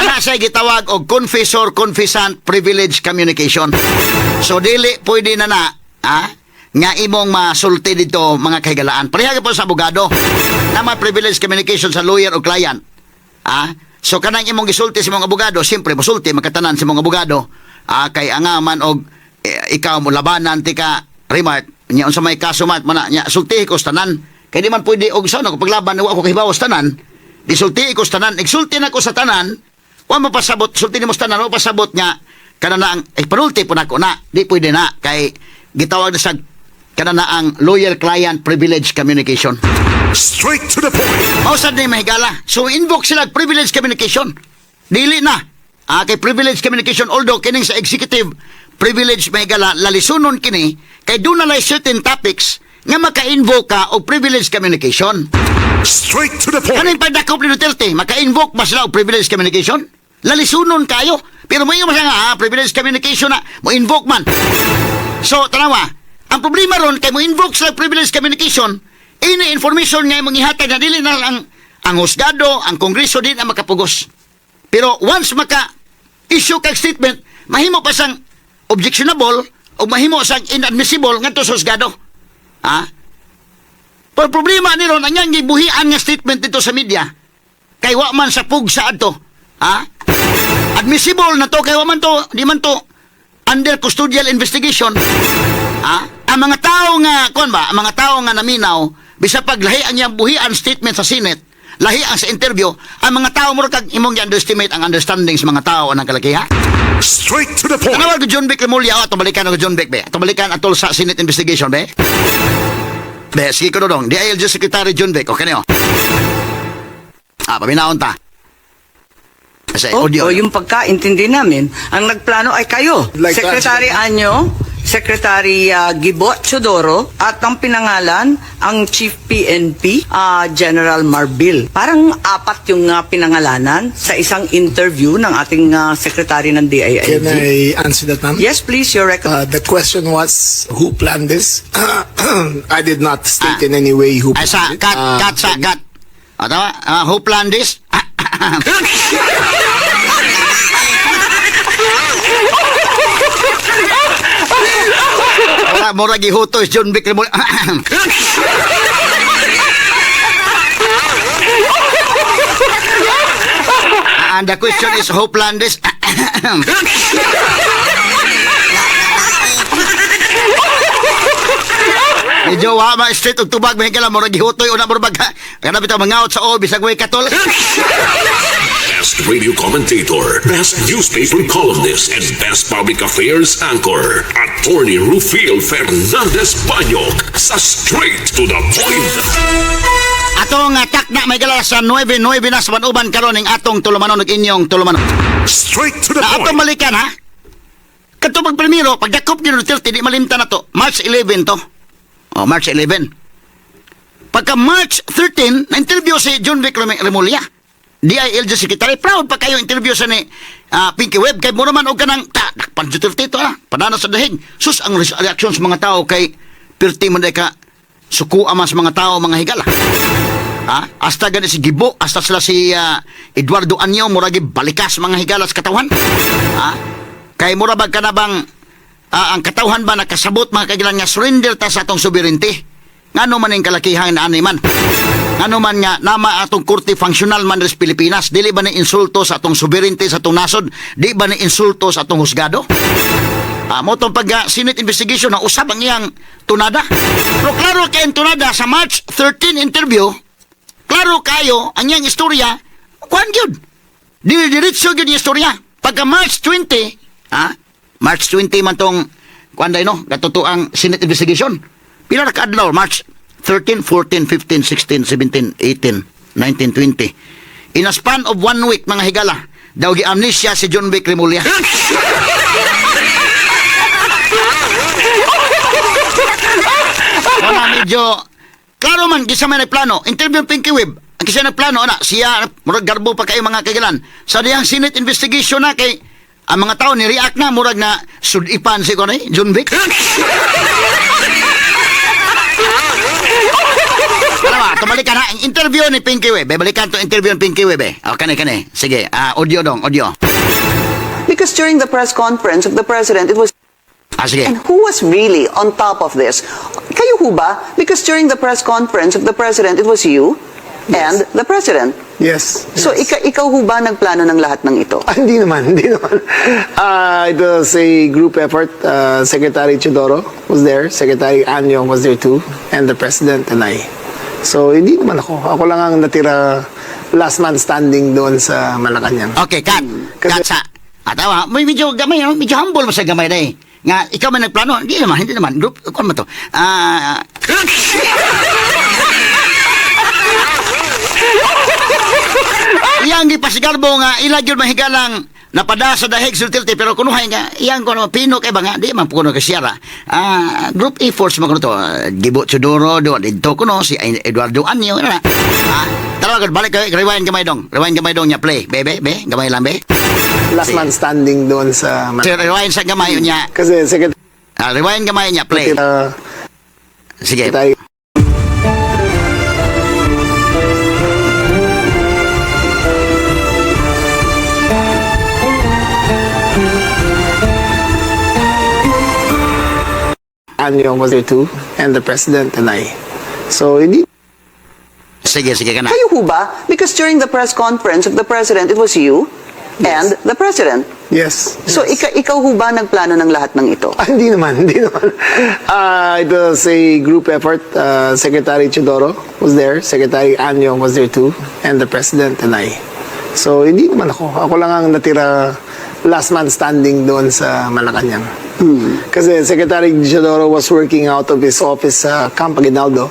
Ana siya gitawag og confessor confessant privilege communication. So dili pwede na na ha nga imong masulti dito, mga kahigalaan. Pareha po sa abogado na may privilege communication sa lawyer o client. Ah, so kanang imong gisulti sa imong abogado, siyempre mosulti makatanan sa imong abogado. Ah, kay anga man og ikaw mo labanan ti ka remark nya unsa may kaso man mana nya sultihi ko sa tanan. Kay di man pwede og sa ko paglaban wa ko kahibaw sa tanan. Disulti ko sa tanan, igsulti na ko sa tanan. Wa mapasabot sulti nimo sa tanan, wa pasabot nga kana na ang panulti po nako na. Di pwede na kay gitawag na sa kana na ang lawyer client privilege communication. Straight to the point. Mao sad ni, mahigala. So invoke sila og privilege communication. Dili na. Ah, kay privilege communication, although kining sa executive privilege, mahigala, lalisunon kini kay duna na certain topics nga maka-invoke ka og privilege communication. Straight to the point. Kaning pagdakop ni Duterte, maka-invoke ba sila og privilege communication? Lalisunon kayo. Pero mo siya nga, privilege communication na, mo invoke man. So, tanawa, ang problema ron, kay mo invoke sila og privilege communication, ini information nga imong ihatag na dili na ang ang husgado, ang kongreso din ang makapugos. Pero once maka issue kag statement, mahimo pa sang objectionable o mahimo sang inadmissible ngadto sa husgado. Ha? Pero problema ni ron, ang yang gibuhian nga statement dito sa media, kay wa man sa pugsa adto. Ha? Admissible na to kay wa man to, di man to under custodial investigation. Ha? Ang mga tao nga kuan ba, ang mga tao nga naminaw, bisa pag lahi ang iyang buhian statement sa Senate, lahi ang sa interview, ang mga tao mo kag imong gi-underestimate ang understanding sa mga tao anang kalakiha. Straight to the point. Tanawa ko John Vic Remulla, oh, atong balikan ko John Vic be. Atong balikan atol sa Senate investigation be. Be, sige ko dong. DILG Secretary John Vic, okay niyo. Ah, paminaon ta. Kasi Oh, audio. o yung pagkaintindi namin, ang nagplano ay kayo. Like Secretary Año, Secretary Gibo Teodoro, at ang pinangalan, ang Chief PNP, General Marbil. Parang apat yung pinangalanan sa isang interview ng ating Secretary ng DILG. Can I answer that, ma'am? Yes, please, your record. The question was who planned this? I did not state in any way who Ay, sa, planned it. cut, cut, sa, cut. O, tama? Ah, who planned this? Wala, mura gihuto is John Vic Remulla. And the question is, who planned this? Medyo wa ma straight og tubag, mahigala mura gihutoy una mura bag kana bitaw mangaot sa o bisag way katol. Best radio commentator, best newspaper columnist, and best public affairs anchor, Attorney Rufil Fernandez Banyok sa Straight to the Point. Atong takna, mahigala, sa 9:09 na sa uban karon ning atong tulumanon ug inyong tulumanon. Straight to the Na atong point. balikan ha. Kadto pag primero pagdakop ni Duterte, di malimtan na to. March 11 to. Oh, March 11. Pagka March 13, na-interview si John Vic Remulla. DILG Secretary, proud pa kayo interview sa ni Pinky Webb. Kay mo naman og kanang, ta, dakpan Duterte to ah. Padana sa dahig. Sus, ang reaksyon sa mga tao kay pirti man day ka suku ama sa mga tao, mga higala. Ha? Hasta gani si Gibo, hasta sila si Eduardo Año, murag balikas, mga higalas, katawhan. Ha? Kay mura ba ka na bang ang katawhan ba nakasabot, mga kagilan, nga surrender ta sa atong sovereignty? Ngano man ang kalakihan na ani man? Ngano man nga nama atong korte, functional man ris Pilipinas, dili ba ni insulto sa atong sovereignty sa atong nasod? Di ba ni insulto sa atong husgado? Mo tong pag Senate investigation na usab ang iyang tunada. Pero klaro kay ang tunada sa March 13 interview, klaro kayo ang iyang istorya, kuan gyud. Dili diretso gyud yung istorya. Pagka March 20, ha? March 20 man tong kuan day no, katutuang Senate investigation. Pila ra ka adlaw? March 13, 14, 15, 16, 17, 18, 19, 20. In a span of one week, mga higala, daw gi-amnesia si Jonvic Remulla. Wala, medyo klaro man kinsa may nagplano. Interview Pinky Web. Ang kinsa nagplano ana siya, murag garbo pa kayo, mga kagilan. Sa diyang Senate investigation na kay ang mga tao ni react na murag na sudipan si kuno Jonvic. Ano ba? Tumalikan ha. Ang interview ni Pinky Web. Eh, balikan to interview ni Pinky Web eh. O, kani, kani. Sige, audio dong, audio. Because during the press conference of the president, it was Ah, sige. And who was really on top of this? Kayo ho ba? Because during the press conference of the president, it was you and the president. Yes. So ikaw ho ba nagplano ng lahat ng ito? Ah, hindi naman, hindi naman. It was a group effort. Secretary Teodoro was there, Secretary Año was there too, and the President and I. So, hindi naman ako. Ako lang ang natira, last man standing doon sa Malacanang. Okay, cut. Cut sa. Atawa, may medyo gamay, no? Medyo humble mo sa gamay na eh. Nga, ikaw man nagplano. Hindi naman, hindi naman. Group, kuan mo to. Iyang gipasigarbo nga ila gyud mahigalang napada sa dahig sa Duterte, pero kunuhay nga iyang kuno pino kay ba nga di man kuno kay siyara. Group efforts man kuno to. Gibo Teodoro do didto kuno si Eduardo Año na. Tara gud, balik kay rewind gamay dong. Rewind gamay dong niya, play. Be be be gamay lang be. Last man standing doon sa So, rewind sa gamay niya. Kasi Secretary Rewind gamay niya, play. Sige. Secretary Año was there too, and the President and I. So, hindi Sige, sige ka na. Kayo ho ba? Because during the press conference of the president, it was you and the president. Yes. So ikaw ho ba nagplano ng lahat ng ito? Ah, hindi naman, hindi naman. It was a group effort. Secretary Teodoro was there, Secretary Año was there too, and the President and I. So, hindi naman ako. Ako lang ang natira, last man standing doon sa Malacanang. Kasi Secretary Teodoro was working out of his office sa Camp Aguinaldo.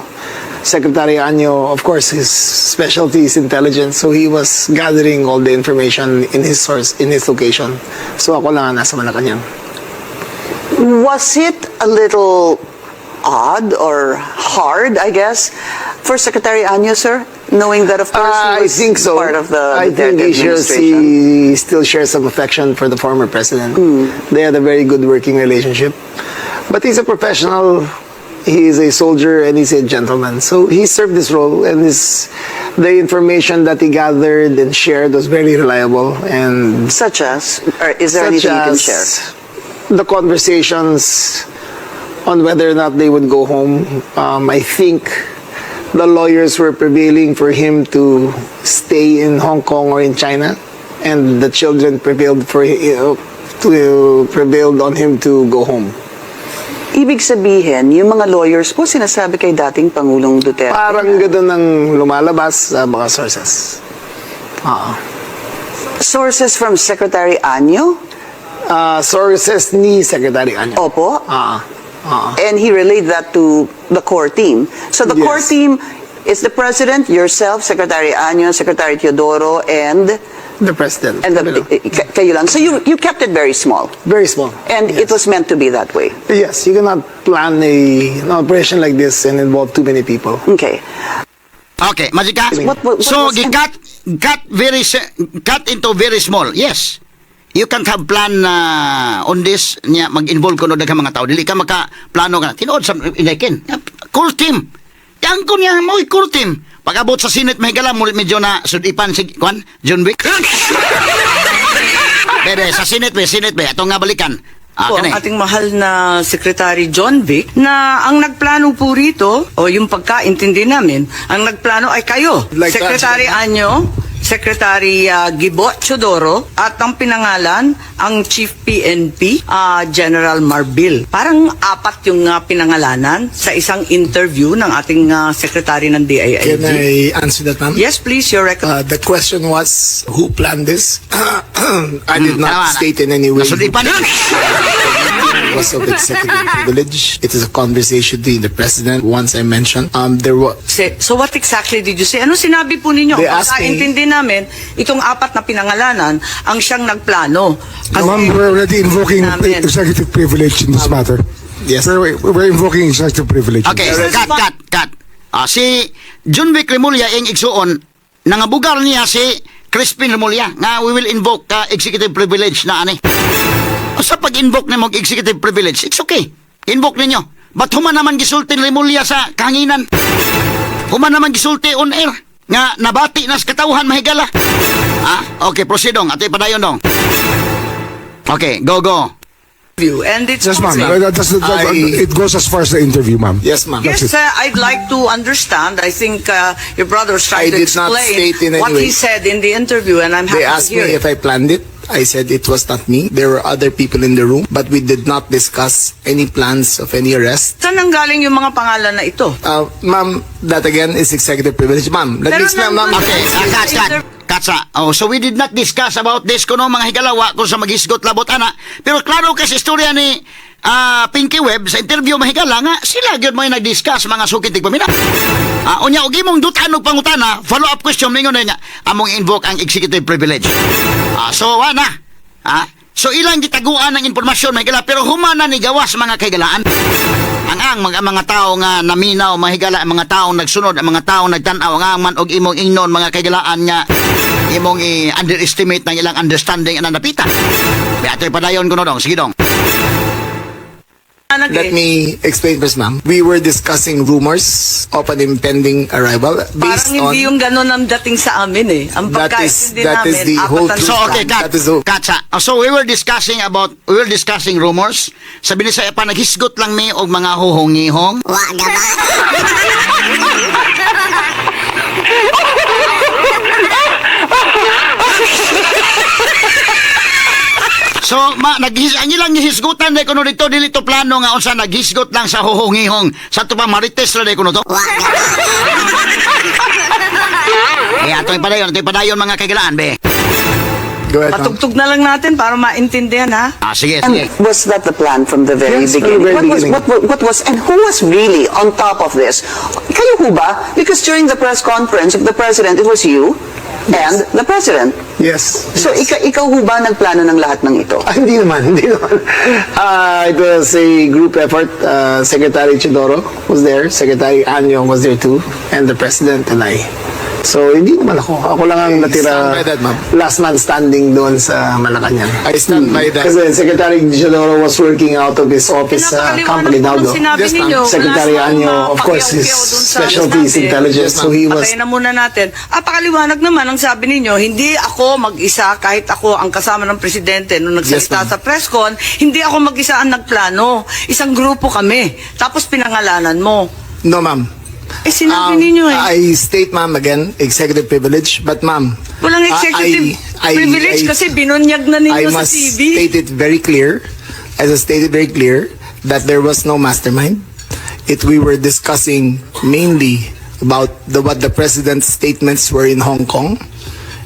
Secretary Año, of course, his specialty is intelligence, so he was gathering all the information in his source, in his location. So ako lang ang nasa Malacanang. Was it a little odd or hard, I guess, for Secretary Año, sir, knowing that, of course, he I was think so. part of the I think Duterte he shares, administration? he still shares some affection for the former president. They had a very good working relationship. But he's a professional. He is a soldier and he's a gentleman. So he served this role, and the information that he gathered and shared was very reliable. And Such as, or is there such anything you can as share? the conversations on whether or not they would go home. I think the lawyers were prevailing for him to stay in Hong Kong or in China, and the children prevailed on him to go home. Ibig sabihin, yung mga lawyers po sinasabi kay dating Pangulong Duterte. Parang gano'n ang lumalabas sa mga sources. Oo. Sources from Secretary Año? Sources ni Secretary Año. Opo. Ah. And he relayed that to the core team. So the core team is the president, yourself, Secretary Año, Secretary Teodoro, and The president. and the, Kami lang. Kayo lang. So you kept it very small. Very small. And it was meant to be that way. Yes, you cannot plan an operation like this and involve too many people. Okay. Okay, Majika. What So, gikat cut into very small. Yes. You can't have plan on this niya mag-involve kuno daghang mga tao. Dili ka maka plano ka. Tinuod sa inakin. Core team. Yang ko niya mo core team. Pag-abot sa Senate, mahigala, mulit medyo na sudipan si Kwan, John Wick. Bebe, sa Senate be, Senate be, atong nga balikan. Ah, Po, kani. ang ating mahal na Secretary John Vic na ang nagplano po rito, o yung pagkaintindi namin, ang nagplano ay kayo. Like that. Secretary Año, Secretary Gibo Chodoro, at ang pinangalan, ang Chief PNP, General Marbil. Parang apat yung pinangalanan sa isang interview ng ating Secretary ng DILG. Can I answer that, ma'am? Yes, please, your record. The question was, who planned this? I did Tama not na. state in any way Nasudipan. it was of executive privilege. It is a conversation between the president. Once I mentioned, there was So what exactly did you say? Ano sinabi po ninyo? They Ang asked me- pagkaintindi namin, itong apat na pinangalanan, ang siyang nagplano. Kasi Ma'am, we're already invoking namin. Executive privilege in this matter. Yes. We're invoking executive privilege. Okay, cut, cut, cut. Ah, si John Vic Remulla ing igsuon, nangabugar niya si Crispin Remulla nga we will invoke executive privilege na ani. Sa pag-invoke nimo og executive privilege, it's okay. Invoke ninyo. But human naman gisulti ni Remulla sa kahanginan. Human naman gisulti on air nga nabati na sa katawhan, mahigala. Ah, okay, proceed dong. Ate padayon dong. Okay, go, go. And it's Yes, ma'am. It goes as far as the interview, ma'am. Yes, ma'am. Yes, That's it. I'd like to understand. I think your brother's I trying to did not explain state in any what way. he said in the interview, and I'm happy They asked to hear me it. if I planned it. I said it was not me. There were other people in the room, but we did not discuss any plans of any arrest. Saan nanggaling yung mga pangalan na ito? Ma'am, that again is executive privilege. Ma'am, let Pero me explain, ma'am. nandun- Okay, ah, cut, cut. Cut sa. Oh, so we did not discuss about this kuno, mga higalawa, kung sa maghisgot labot ana. Pero klaro kasi istorya ni Pinky Web sa interview, mahigala, nga sila gyud mo nag-discuss, mga suki tigpaminaw. Unya og imong dutan og pangutana, follow up question, mingon na niya among invoke ang executive privilege. So wa na. So ilang gitaguan ng impormasyon, mahigala, pero humana ni gawas, mga kahigalaan. Ang mga tao nga naminaw, mahigala, ang mga tao nagsunod, ang mga tao nagtan-aw, ang man og imong ingnon, mga kahigalaan, nga imong i-underestimate ng ilang understanding ang napita. Beatoy padayon kuno dong, sige dong. Let me explain first, ma'am. We were discussing rumors of an impending arrival based Parang hindi on yung ganun ang dating sa amin eh. Ang pagkaintindi That namin, is the apat whole ang So okay, cut. That is Cut sa. Oh, so we were discussing rumors. Sabi ni sa pa naghisgot lang mi og mga huhongihong. Wa gaba. So ma naghis ang ilang gihisgutan day kuno dito, dili to plano nga unsa, naghisgot lang sa huhongihong. Sa to pa marites ra day kuno to. Wa gaba. Eh, atoy padayon, mga kaigalaan be. Go ahead, ma'am. Patugtog na lang natin para maintindihan ha. Ah, sige, And sige. was that the plan from the very Yes, from the beginning? very What was, beginning. what was, and who was really on top of this? Kayo ho ba? Because during the press conference of the president, it was you and the president. Yes. So ikaw ho ba nagplano ng lahat ng ito? Ah, hindi naman, hindi naman. It was a group effort. Secretary Teodoro was there, Secretary Año was there too, and the President and I. So, hindi naman ako. Ako lang ang natira Stand by that, ma'am. Last man standing doon sa Malacanang. I stand by that. Kasi Secretary Teodoro was working out of his office sa Camp Pinapakaliwanag po ng Aguinaldo. sinabi Yes, ma'am. ninyo. Secretary Wala Año, sa of course, his paakyat-akyat dun sa specialty is sinabi. intelligence. So he was Patayin na muna natin. Ah, pakaliwanag naman ang sabi ninyo, hindi ako mag-isa kahit ako ang kasama ng presidente nung nagsalita Yes, ma'am. sa press con, hindi ako mag-isa ang nagplano. Isang grupo kami. Tapos pinangalanan mo. No, ma'am. Eh, sinabi ninyo eh. I state, ma'am, again, executive privilege. But, ma'am, Walang executive privilege kasi binunyag na ninyo I sa must TV. state it very clear, as I stated very clear, that there was no mastermind. It we were discussing mainly about the what the president's statements were in Hong Kong,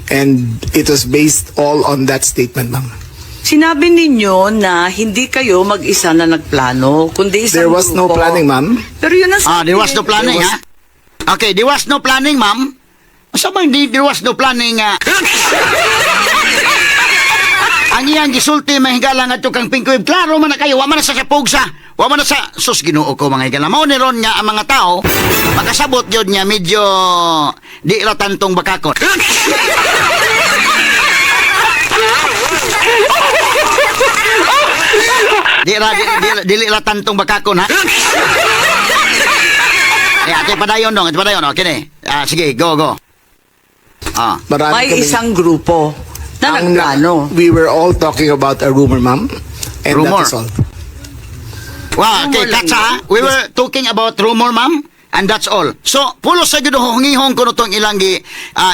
and it was based all on that statement, ma'am. Sinabi ninyo na hindi kayo mag-isa na nagplano, kundi isang There was no grupo. planning, ma'am. Pero yun ang Ah, sabi there was no eh. planning, There ha? Okay, there was no planning, ma'am. Sa bang di, there was no planning, ah? Ang iyang gisulti, mahigala, nga kang Pinky Web, klaro man na kayo, wa man na sa pugsa. Wa man na sa sus, Ginoo ko, mga higala. Mao ni ron nga ang mga tao makasabot yun nga medyo di ra tantong bakakon. Di ra di, di, dili ra tantong bakakon ha. Eh, ate padayon dong, ate padayon, okay ni. Ah, sige, go, go. Ah. Marami May isang grupo na nagplano. We were all talking about a rumor, ma'am. And Rumor. that is all. Wow, okay, Rumor lang katsa. yun. We were talking about rumor, ma'am. And that's all. So, pulos sa gyud hungihong kuno tong ilang gi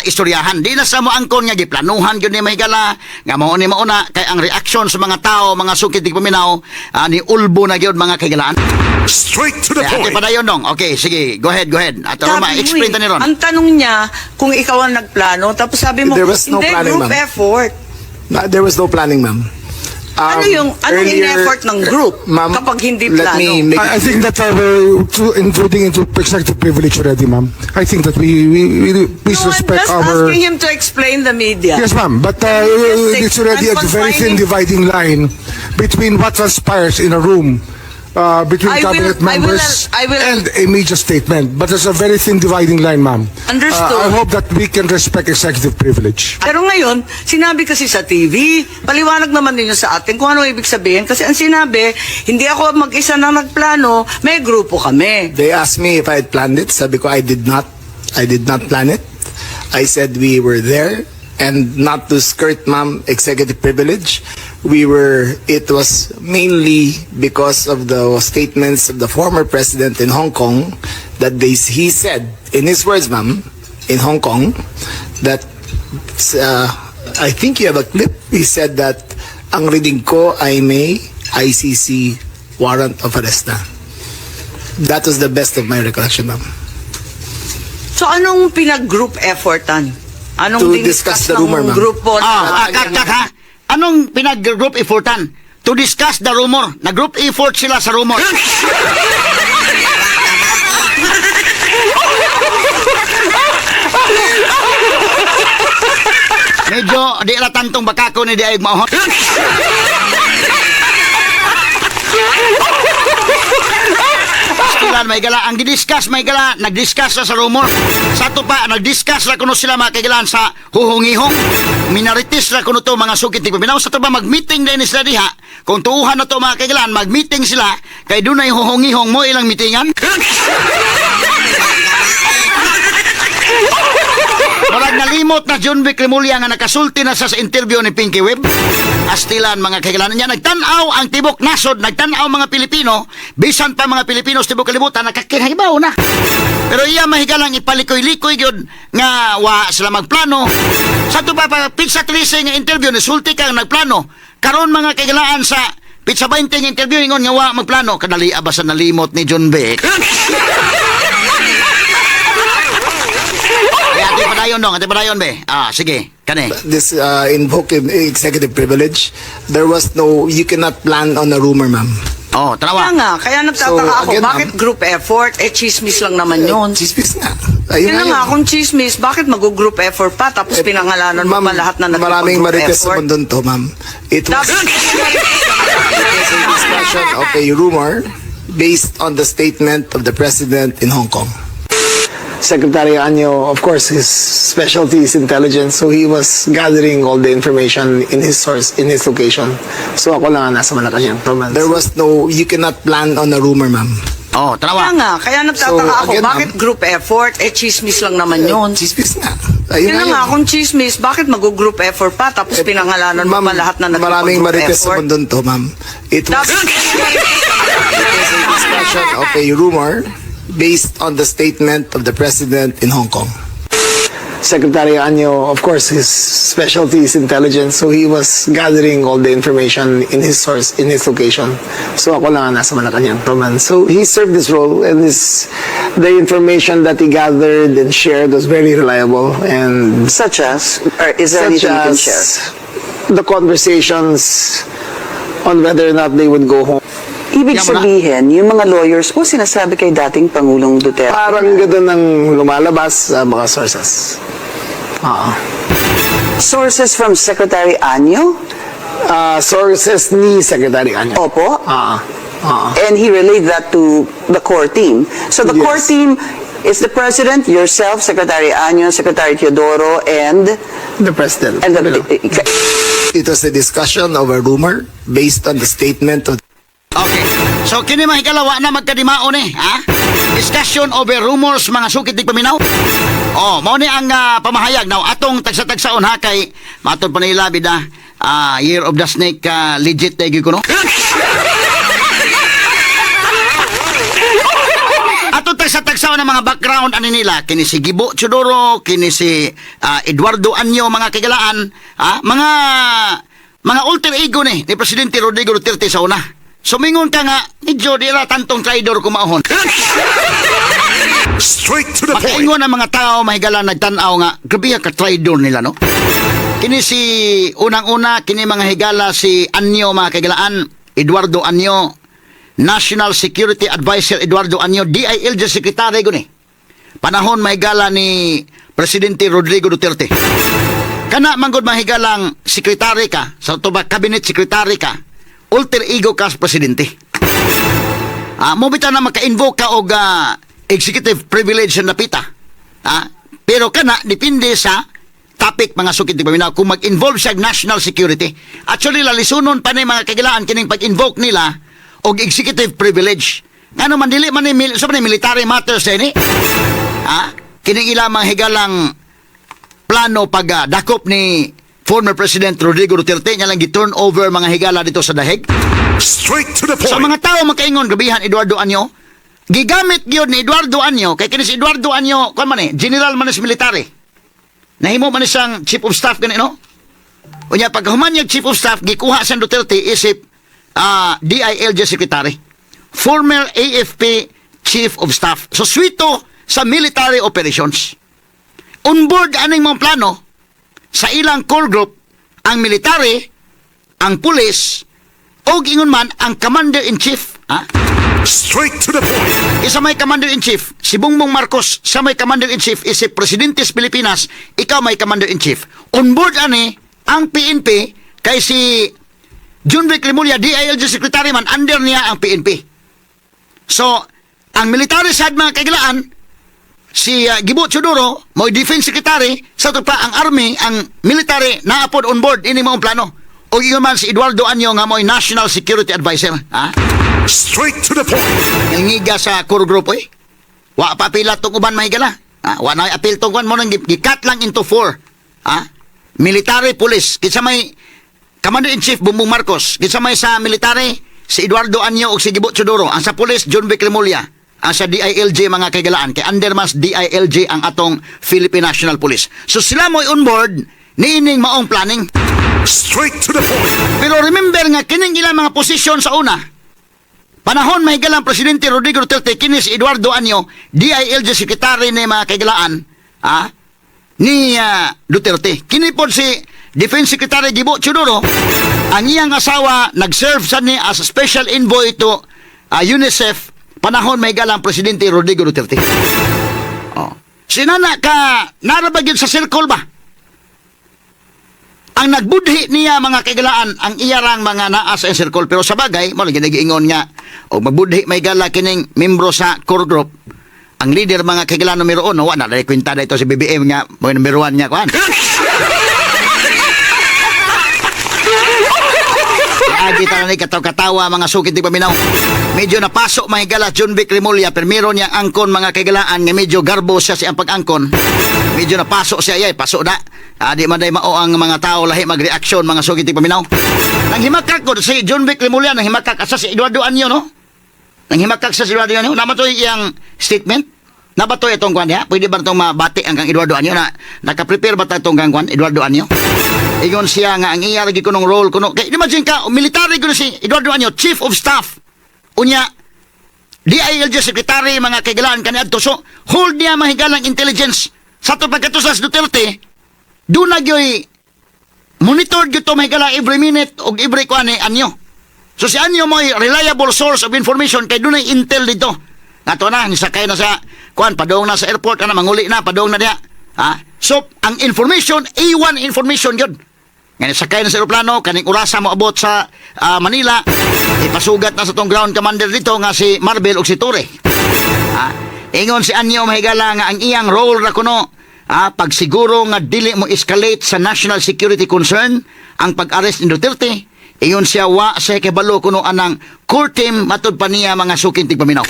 istoryahan. Di na sa mo angkon nga giplanuhan gyud ni mahigala nga mao ni mauna kay ang reaction sa mga tao, mga sukit di paminaw, ni ulbo na gyud, mga kahigalaan. Straight to the Kaya, ate point. padayon dong. Okay, sige, go ahead, go ahead. Ato Sabi ma mo explain eh, ta ni ron. ang tanong niya kung ikaw ang nagplano, tapos sabi mo, There was no hindi, planning, group ma'am. effort. No, there was no planning, ma'am. Ano yung anong in-effort ng group Ma'am, kapag hindi let plano? me make I think that we're intruding into executive privilege already, ma'am. I think that we please No, I'm respect just our. asking him to explain the media. Yes, ma'am. But Just it's already I'm a very thin confining- dividing line between what transpires in a room between cabinet members and a media statement. But there's a very thin dividing line, ma'am. Understood. I hope that we can respect executive privilege. Pero ngayon, sinabi kasi sa TV, paliwanag naman ninyo sa atin kung ano ibig sabihin. Kasi ang sinabi, hindi ako mag-isa na nagplano, may grupo kami. They asked me if I had planned it. Sabi ko, I did not. I did not plan it. I said we were there and not to skirt, ma'am, executive privilege. It was mainly because of the statements of the former president in Hong Kong that he said, in his words, ma'am, in Hong Kong, that I think you have a clip. He said that ang reading ko ay may ICC warrant of arrest na. That was the best of my recollection, ma'am. So anong pinag-group effortan? Anong To diniscuss discuss the ng rumor, ma'am. grupo? Ah, kat, kat, ha? Anong pinag-group effortan? To discuss the rumor. Na-group effort sila sa rumor. Medyo di ra tantong bakako ni di ay maohon. Pastilan may gala ang gidiscuss may gala nagdiscuss na sa rumor. Sa ato pa nagdiscuss ra kuno sila mga kaigilan sa huhungihong. Minaritis ra kuno to, mga sukit tigpaminaw. Sa ato pa mag-meeting din sila diha. Kung tuuhan na to, mga kaigilan, mag-meeting sila kay dunay huhungihong mo ilang meetingan. Murag nalimot na John Vic Remulla nga nakasulti na sa interview ni Pinky Webb. Astilan, mga kaigilanan niya, nagtan-aw ang tibok nasod, nagtan-aw mga Pilipino, bisan pa mga Pilipino sa tibok kalibutan, nakakinahibaw na. Pero iya mahigalang ipalikoy-likoy gyud nga wa sila magplano. Sa ato pa petsa 13 nga interview, nisulti kang nagplano. Karon, mga kaigilaan, sa petsa 20 nga interview, ingon nga wa magplano. Kadali ba sa nalimot ni John Vic? Kaya ate padayon dong, ate padayon be. Ah, sige, kani. This invoke executive privilege. There was no, you cannot plan on a rumor, ma'am. Oh, Kaya tanawa. nga, kaya nagtataka So, ako, again, bakit ma'am, group effort? Eh, chismis lang naman yun. Chismis nga. Ayun Yun na nga nga, yun. kung chismis, bakit mag-group effort pa? Tapos Eh, pinangalanan mo ma'am, pa lahat na maraming nagpag-group marites sa effort. mundo to, ma'am. It was, Dapat, it was a discussion of a rumor based on the statement of the president in Hong Kong. Secretary Año, of course, his specialty is intelligence, so he was gathering all the information in his source, in his location. So ako lang ang nasa Malacanang. There was no, you cannot plan on a rumor, ma'am. Oh, kaya tanawa. nga, kaya nagtataka So, ako, again, bakit ma'am, group effort? Eh, chismis lang naman yun. Chismis nga. Ayun Yun na nga nga, yun. kung chismis, bakit mag-group effort pa? Tapos Eh, pinangalanan mo ma'am, pa lahat na maraming nagpag-group marites sa effort. mundo to, ma'am. It was, Dapat, it was a discussion of a rumor based on the statement of the president in Hong Kong. Secretary Año, of course, his specialty is intelligence, so he was gathering all the information in his source, in his location. So ako lang ang nasa Malacanang. So he served this role, and the information that he gathered and shared was very reliable. And Such as, or is there such anything you can as share? the conversations on whether or not they would go home. Ibig Yan mo na. sabihin, yung mga lawyers po sinasabi kay dating Pangulong Duterte. Parang gano'n ang lumalabas sa mga sources. Oo. Sources from Secretary Año? Sources ni Secretary Año. Opo. Ah. Ah. And he relayed that to the core team. So the Yes. core team is the President, yourself, Secretary Año, Secretary Teodoro, and The President. and the It was a discussion of a rumor based on the statement of Okay. So kini mga higala, wa na magkadimaon eh, ha? Discussion over rumors, mga sukit di paminaw. Oh, mao ni ang pamahayag. Now, atong tagsa-tagsaon ha, kay matod pa nila bida, Year of the Snake, legit tayo ko, no? Atong tagsa-tagsaon ang mga background ani nila. Kini si Gibo Teodoro, kini si Eduardo Año, mga kagalaan, mga alter ego ni Presidente Rodrigo Duterte sa una. Sumingon ka nga, medyo di ra tantong traidor kumaon. Straight to the point. Makaingon ang mga tao, mahigala nagtan-aw nga, grabe ka traidor nila, no? Kini si, unang-una, kini mga higala si Año, mga kagalaan, Eduardo Año, National Security Advisor Eduardo Año, DILG Secretary guni. Panahon mahigala ni Presidente Rodrigo Duterte. Kana manggod mahigalang sekretary ka, sa to ba cabinet secretary ka, alter ego ka sa presidente. Mo bitaw na maka-invoke ka og executive privilege na napita. Pero kana depende sa topic, mga sukit di paminaw, kung mag-involve siya og national security. Actually, lalisunon pa ni mga kagilaan kining pag-invoke nila og executive privilege. Ngano man dili man ni sa man ni military matters ni? Kining ilang mga higalang plano pag dakop ni former President Rodrigo Duterte nga lang gi-turn over mga higala dito sa dahig. Straight to the point. Sa mga tao makaingon, grabihan Eduardo Año, gigamit gyud ni Eduardo Año, kay kini si Eduardo Año, kuan man eh, general man ni sa military. Nahimo man ni siyang chief of staff gani, no? Unya pagkahuman niya chief of staff, gikuha sa Duterte isip DILG secretary. Former AFP chief of staff. So swito sa military operations. On board aning mga plano sa ilang core group ang military, ang pulis, og ingon man ang commander-in-chief. Ha? Straight to the point. Isa may commander-in-chief, si Bongbong Marcos, sa may commander-in-chief is si Presidente sa Pilipinas, ikaw may commander-in-chief. On board ani ang PNP kay si Jonvic Remulla, DILG Secretary man, under niya ang PNP. So, ang military side, mga kagilaan, si Gibo Teodoro, mo defense secretary, sa to pa ang army, ang military, naapod on board ini maong plano. O ingon man si Eduardo Año nga mo'y National Security Advisor. Ha? Straight to the point. Ngiga sa core group oy. Wa pa pila tong uban, mahigala. Ha? Wa na apil tong uban mo nang gi-cut lang into four. Ha? Military, police. Kinsa may Commander in Chief? Bongbong Marcos. Kinsa may sa military? Si Eduardo Año ug si Gibo Teodoro. Ang sa police, Jonvic Remulla. Ang sa DILG, mga kaigalaan, kay under mas DILG ang atong Philippine National Police. So sila mo'y on board niining maong planning. Straight to the point. Pero remember nga kining ilang mga posisyon sa una. Panahon mahigalang Presidente Rodrigo Duterte, kini si Eduardo Año, DILG Secretary ni, mga kaigalaan, ni Duterte. Kini pod si Defense Secretary Gibo Teodoro, ang iyang asawa nag-serve sa ni as special envoy to UNICEF panahon mahigalang Presidente Rodrigo Duterte. Oh. Sinana ka narabag yun sa circle ba? Ang nagbudhi niya, mga kaigalaan, ang iyarang mga naa sa circle. Pero sa bagay mo lagi nagiingon nga og magbudhi may gala kining membro sa core group, ang leader, mga kaigalaan, numero 1, wa na dai kwenta dito si BBM nga mo numero 1 niya kuan. Agi ta ni kataw-katawa, mga sukit di paminaw. Medyo napasok, mga higala, Jonvic Remulla, pero meron niyang angkon, mga kaigalaan, nga medyo garbo siya siyang pag-angkon. Medyo napasok siya, yay, pasok na. Di man day mao ang mga tao lahi magreaksyon, mga sukit di paminaw. Nang himakak ko si Jonvic Remulla, nang himakak asa si Eduardo Año, no? Nang himakak sa si Eduardo Año, naman to iyang statement. Nabato itong kwan niya? Pwede ba itong mabati ang kang Eduardo Año na naka-prepare ba ta itong kang kwan, Eduardo Año? Ingon siya nga ang iya lagi kunong role kuno. Kay imagine ka, military kuno si Eduardo Año, chief of staff. Unya DILG secretary, mga kaigalaan, kaniadto. So hold niya mahigalang intelligence. Sa to pagkatusas Duterte, doon na gyoy monitor gyud to mahigala every minute og every kuan ni Año. So si Año mo'y reliable source of information kay dunay intel dito. Nato na, nisakay na sa kuan, padung na sa airport ana, manguli na, padung na diha. Ha? So ang information, A1 information gyud. Nga sakay na sa eroplano, kaning orasa mo abot sa Manila, ipasugat na sa tong ground commander dito nga si Marbil ug si Torre. Ha? Ingon si Año, mahigala, nga ang iyang role ra kuno pagsiguro nga dili mo escalate sa national security concern ang pag-arrest ni Duterte. Ingon siya wa sa kabalo kuno anang core team, matud pa niya, mga suking tigpaminaw.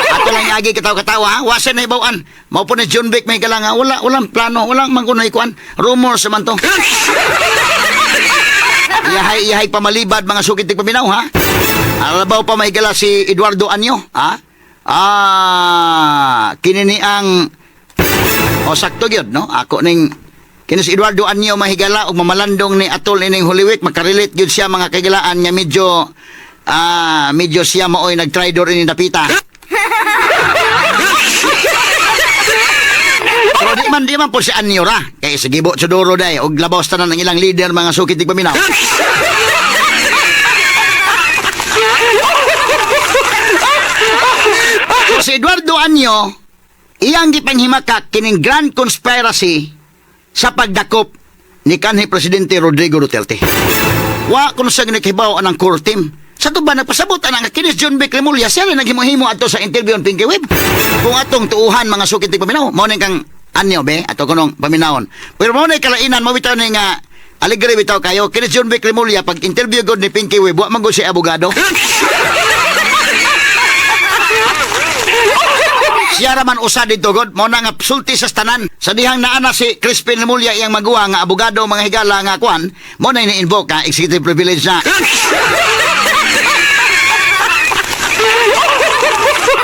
Ato lang. Kagi katawa-katawa ha, wa siya nahibaw-an. Mao po ni Jonvic, may nga wala, walang plano, walang mangkunoy kuan. Rumors man to. Iyahay iyahay pamalibad, mga sukit paminaw ha. Alabaw pa may gala si Eduardo Año ha. Ah, kini ni ang o sakto gyud no. Ako ning kini si Eduardo Año, mahigala, og mamalandong ni atol ining Holy Week, makarelate gyud siya, mga kagilaan, nga medyo medyo siya maoy nagtraidor ini dapita. Pero di man po si Año ra kay sa Gibo Teodoro day og labaw sa tanan ang ilang leader, mga sukit paminaw. So, si Eduardo Año, iyang gipanghimakak kining grand conspiracy sa pagdakop ni kanhi Presidente Rodrigo Duterte. Wa kuno sa ginikibaw anang core team. Sa to ba nagpasabot anang kini si Jonvic Remulla siya rin naghimo-himo adto sa interview on Pinky Web. Kung atong tuuhan, mga sukit ti paminaw, mao ning kang Año be ato kunong paminawon. Pero mao nay kalainan mo bitaw ni nga alegre bitaw kayo kini si Jonvic Remulla pag interview god ni Pinky Web, wa man gud siya abogado. Siya raman usa dito god mo na nga sulti sa tanan. Sa dihang naa na si Crispin Remulla, iyang maguwa nga abogado, mga higala, nga kuan, mo na ini-invoke ang executive privilege na.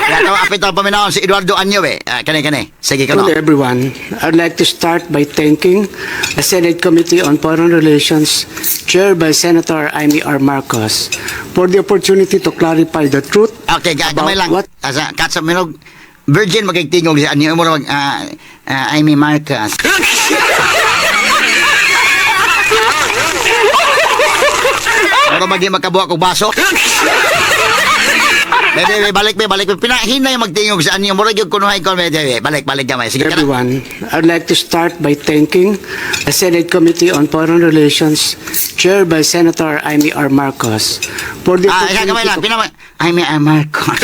Kaya ito, apit ang paminawon si Eduardo Año eh. Ah, kani kani. Sige ka no. Hello everyone. I'd like to start by thanking the Senate Committee on Foreign Relations, chaired by Senator Imee R. Marcos, for the opportunity to clarify the truth Okay, about gamay lang. what Asa, kat sa minog, virgin magigtingog si Año. Mo mag, Imee Marcos. Mura magi makabuha kog baso. Be, be, be, balik, be, balik. Pinahinay magtingog sa Año. Mura gyud kunuhay ko. Be, be, balik, balik gamay. Sige ka na. Everyone. I'd like to start by thanking the Senate Committee on Foreign Relations, chaired by Senator Imee R. Marcos, for the Ah, isa gamay opportunity lang. to Pinama, Imee R. Marcos.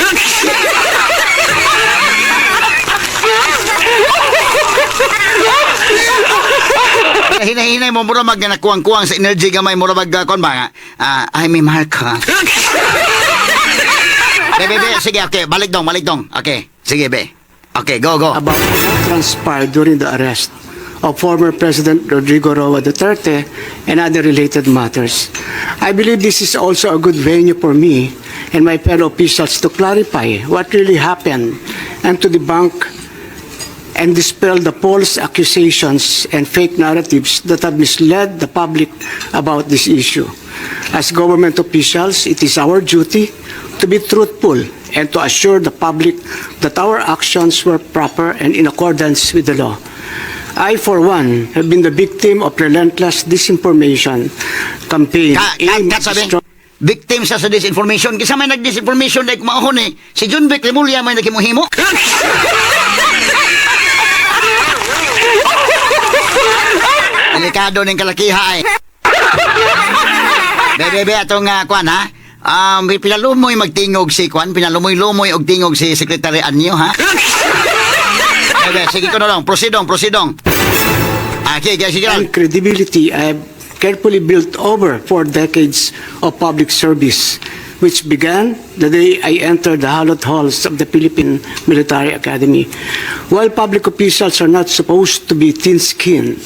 Hinay-hinay mo, mura mag nakuwang-kuwang sa energy gamay, mura mag, kuwan ba nga? Ah, Imee Marcos. Be, be, be, sige, okay, balik dong, balik dong. Okay, sige, be. Okay, go, go. About what transpired during the arrest of former President Rodrigo Roa Duterte and other related matters. I believe this is also a good venue for me and my fellow officials to clarify what really happened and to debunk and dispel the false accusations and fake narratives that have misled the public about this issue. As government officials, it is our duty to be truthful and to assure the public that our actions were proper and in accordance with the law. I, for one, have been the victim of relentless disinformation campaign aimed Ka, at sabi, destroying victim sa disinformation. Kisa may nag-disinformation like maohon eh. Si Jonvic Remulla may naghimuhimo. Delikado ning kalakiha eh. Be, be, be, atong kuan ha. Pinalumoy magtingog si kuan, pinalumoy-lumoy og tingog si Secretary Año ha. Be, be, sige ko na lang, proceedong, proceedong. Ah, okay, okay, sige lang. And credibility I have carefully built over 4 decades of public service, which began the day I entered the hallowed halls of the Philippine Military Academy. While public officials are not supposed to be thin-skinned,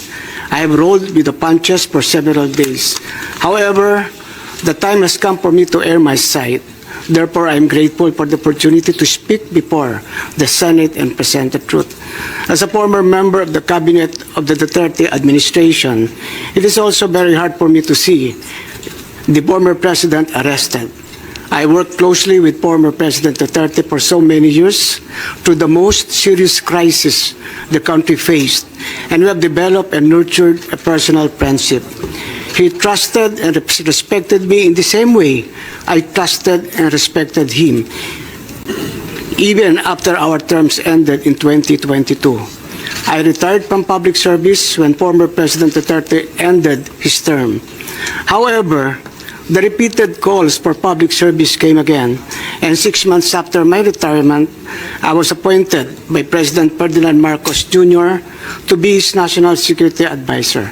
I have rolled with the punches for several days. However, the time has come for me to air my side. Therefore, I am grateful for the opportunity to speak before the Senate and present the truth. As a former member of the cabinet of the Duterte administration, it is also very hard for me to see the former president arrested. I worked closely with former President Duterte for so many years through the most serious crisis the country faced, and we have developed and nurtured a personal friendship. He trusted and respected me in the same way I trusted and respected him, even after our terms ended in 2022. I retired from public service when former President Duterte ended his term. However, the repeated calls for public service came again, and 6 months after my retirement, I was appointed by President Ferdinand Marcos Jr. to be his national security advisor.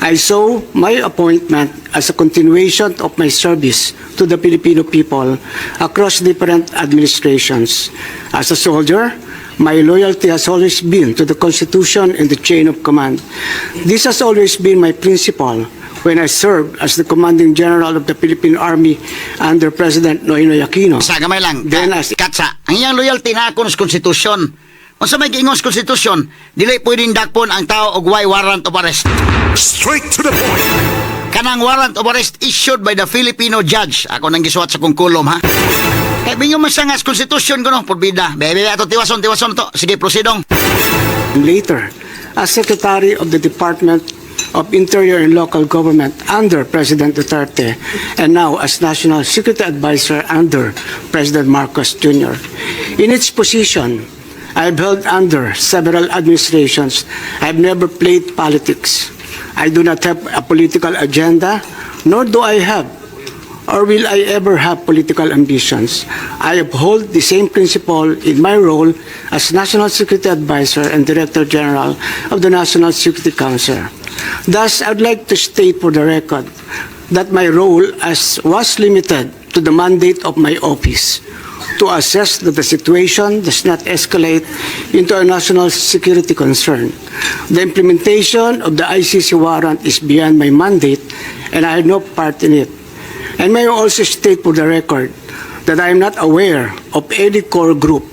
I saw my appointment as a continuation of my service to the Filipino people across different administrations. As a soldier, my loyalty has always been to the Constitution and the chain of command. This has always been my principle when I served as the commanding general of the Philippine Army under President Noynoy Aquino. Sa gamay lang. Then Katsa, ang iyang loyalty na ako sa konstitusyon. Unsa may giingon sa konstitusyon, dili pwedeng dakpon ang tao og way warrant of arrest. Straight to the point. Kanang warrant of arrest issued by the Filipino judge. Ako nang gisuwat sa kong kulom, ha. Kay binyo man siya nga sa konstitusyon kuno, porbida. Bebe, ato tiwason, tiwason to. Sige, proceedong. Later as Secretary of the Department of Interior and Local Government under President Duterte, and now as National Security Advisor under President Marcos Jr. In its position, I've held under several administrations. I've never played politics. I do not have a political agenda, nor do I have or will I ever have political ambitions. I uphold the same principle in my role as National Security Advisor and Director General of the National Security Council. Thus, I'd like to state for the record that my role as was limited to the mandate of my office to assess that the situation does not escalate into a national security concern. The implementation of the ICC warrant is beyond my mandate and I have no part in it. And may I also state for the record that I am not aware of any core group,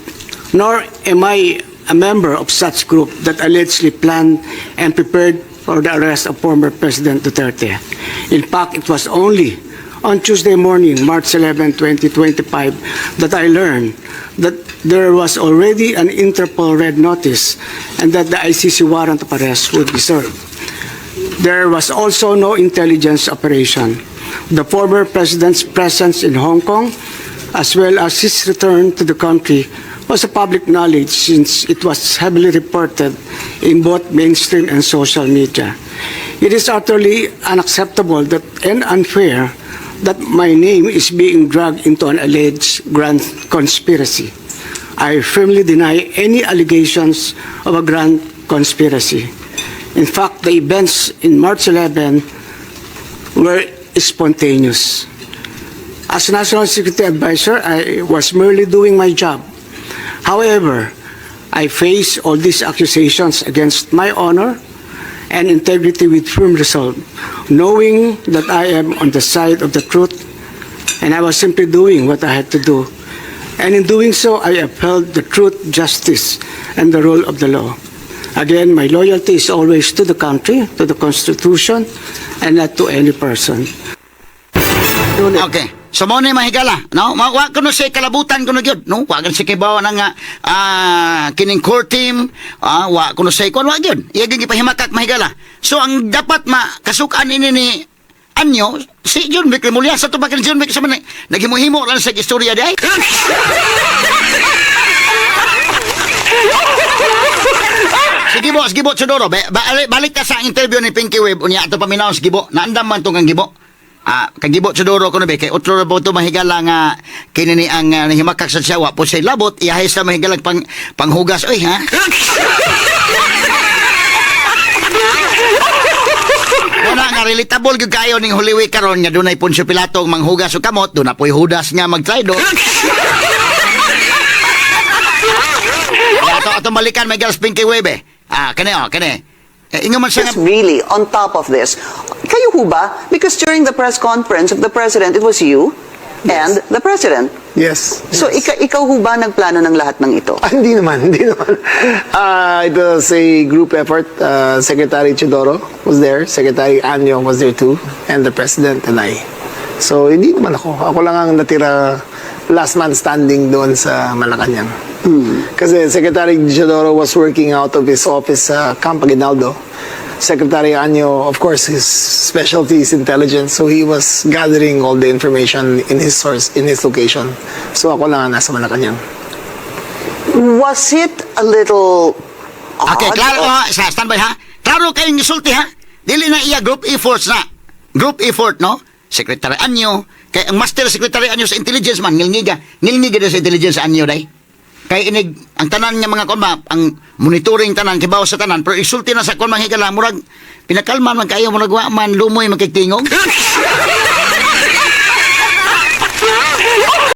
nor am I a member of such group that allegedly planned and prepared for the arrest of former President Duterte. In fact, it was only on Tuesday morning, March 11, 2025, that I learned that there was already an Interpol red notice and that the ICC warrant of arrest would be served. There was also no intelligence operation. The former president's presence in Hong Kong, as well as his return to the country, was a public knowledge since it was heavily reported in both mainstream and social media. It is utterly unacceptable and unfair that my name is being dragged into an alleged grand conspiracy. I firmly deny any allegations of a grand conspiracy. In fact, the events in March 11 were spontaneous. As National Security Advisor, I was merely doing my job. However, I face all these accusations against my honor and integrity with firm resolve, knowing that I am on the side of the truth and I was simply doing what I had to do. And in doing so, I upheld the truth, justice, and the rule of the law. Again, my loyalty is always to the country, to the Constitution, and not to any person. Okay. So mo ni mahigala, no? Wa kuno siya kalabutan kuno gyud, no? Wa gan siya kibaw na nga kining core team, wa kuno siya kuan wa gyud. Iya gyud gipahimakak, mahigala. So ang dapat makasukan ini ni Año si Jonvic Remulla sa tubag ni Jonvic sa man naghimo-himo lang sa istorya di ay. Si Gibo, si Gibo Teodoro, balik ka sa interview ni Pinky Webb, unya ato paminaw si Gibo. Naandam man tong kang Gibo. Kang Gibo Teodoro kuno be kay otro ra to mahigala nga kini ni ang nahimakak sa siya wa po siya labot, iyahay sa mahigala pang panghugas oy ha. Wala nga relatable gyud kayo ning Holy Week karon nga dunay Poncio Pilato ang manghugas og kamot, duna po'y Judas nga magtraido. Ya, ato balikan may girls Pinky Webb eh. Kani oh, kani. Eh, ingon man siya Just really on top of this, kayo ho ba? Because during the press conference of the president, it was you and the president. Yes. So ikaw ho ba nagplano ng lahat ng ito? Hindi naman, hindi naman. It was a group effort. Secretary Teodoro was there, Secretary Año was there too, and the President and I. So, hindi naman ako. Ako lang ang natira last man standing doon sa Malacanang. Kasi Secretary Teodoro was working out of his office sa Camp Aguinaldo. Secretary Año, of course, his specialty is intelligence, so he was gathering all the information in his source, in his location. So ako lang ang nasa Malacanang. Was it a little odd? Okay, klaro ha, sa standby ha. Klaro kayong gisulti ha. Dili na iya group efforts na. Group effort, no? Secretary Año, kay ang Master Secretary Año sa intelligence man ngilngiga. Ngilngiga sa intelligence Año day. Kay inig ang tanan nga mga kuan ba, ang monitoring tanan kibaw sa tanan, pero isulti na sa kuan mga higala, murag pinakalma man kayo, murag wa man lumoy makigtingog.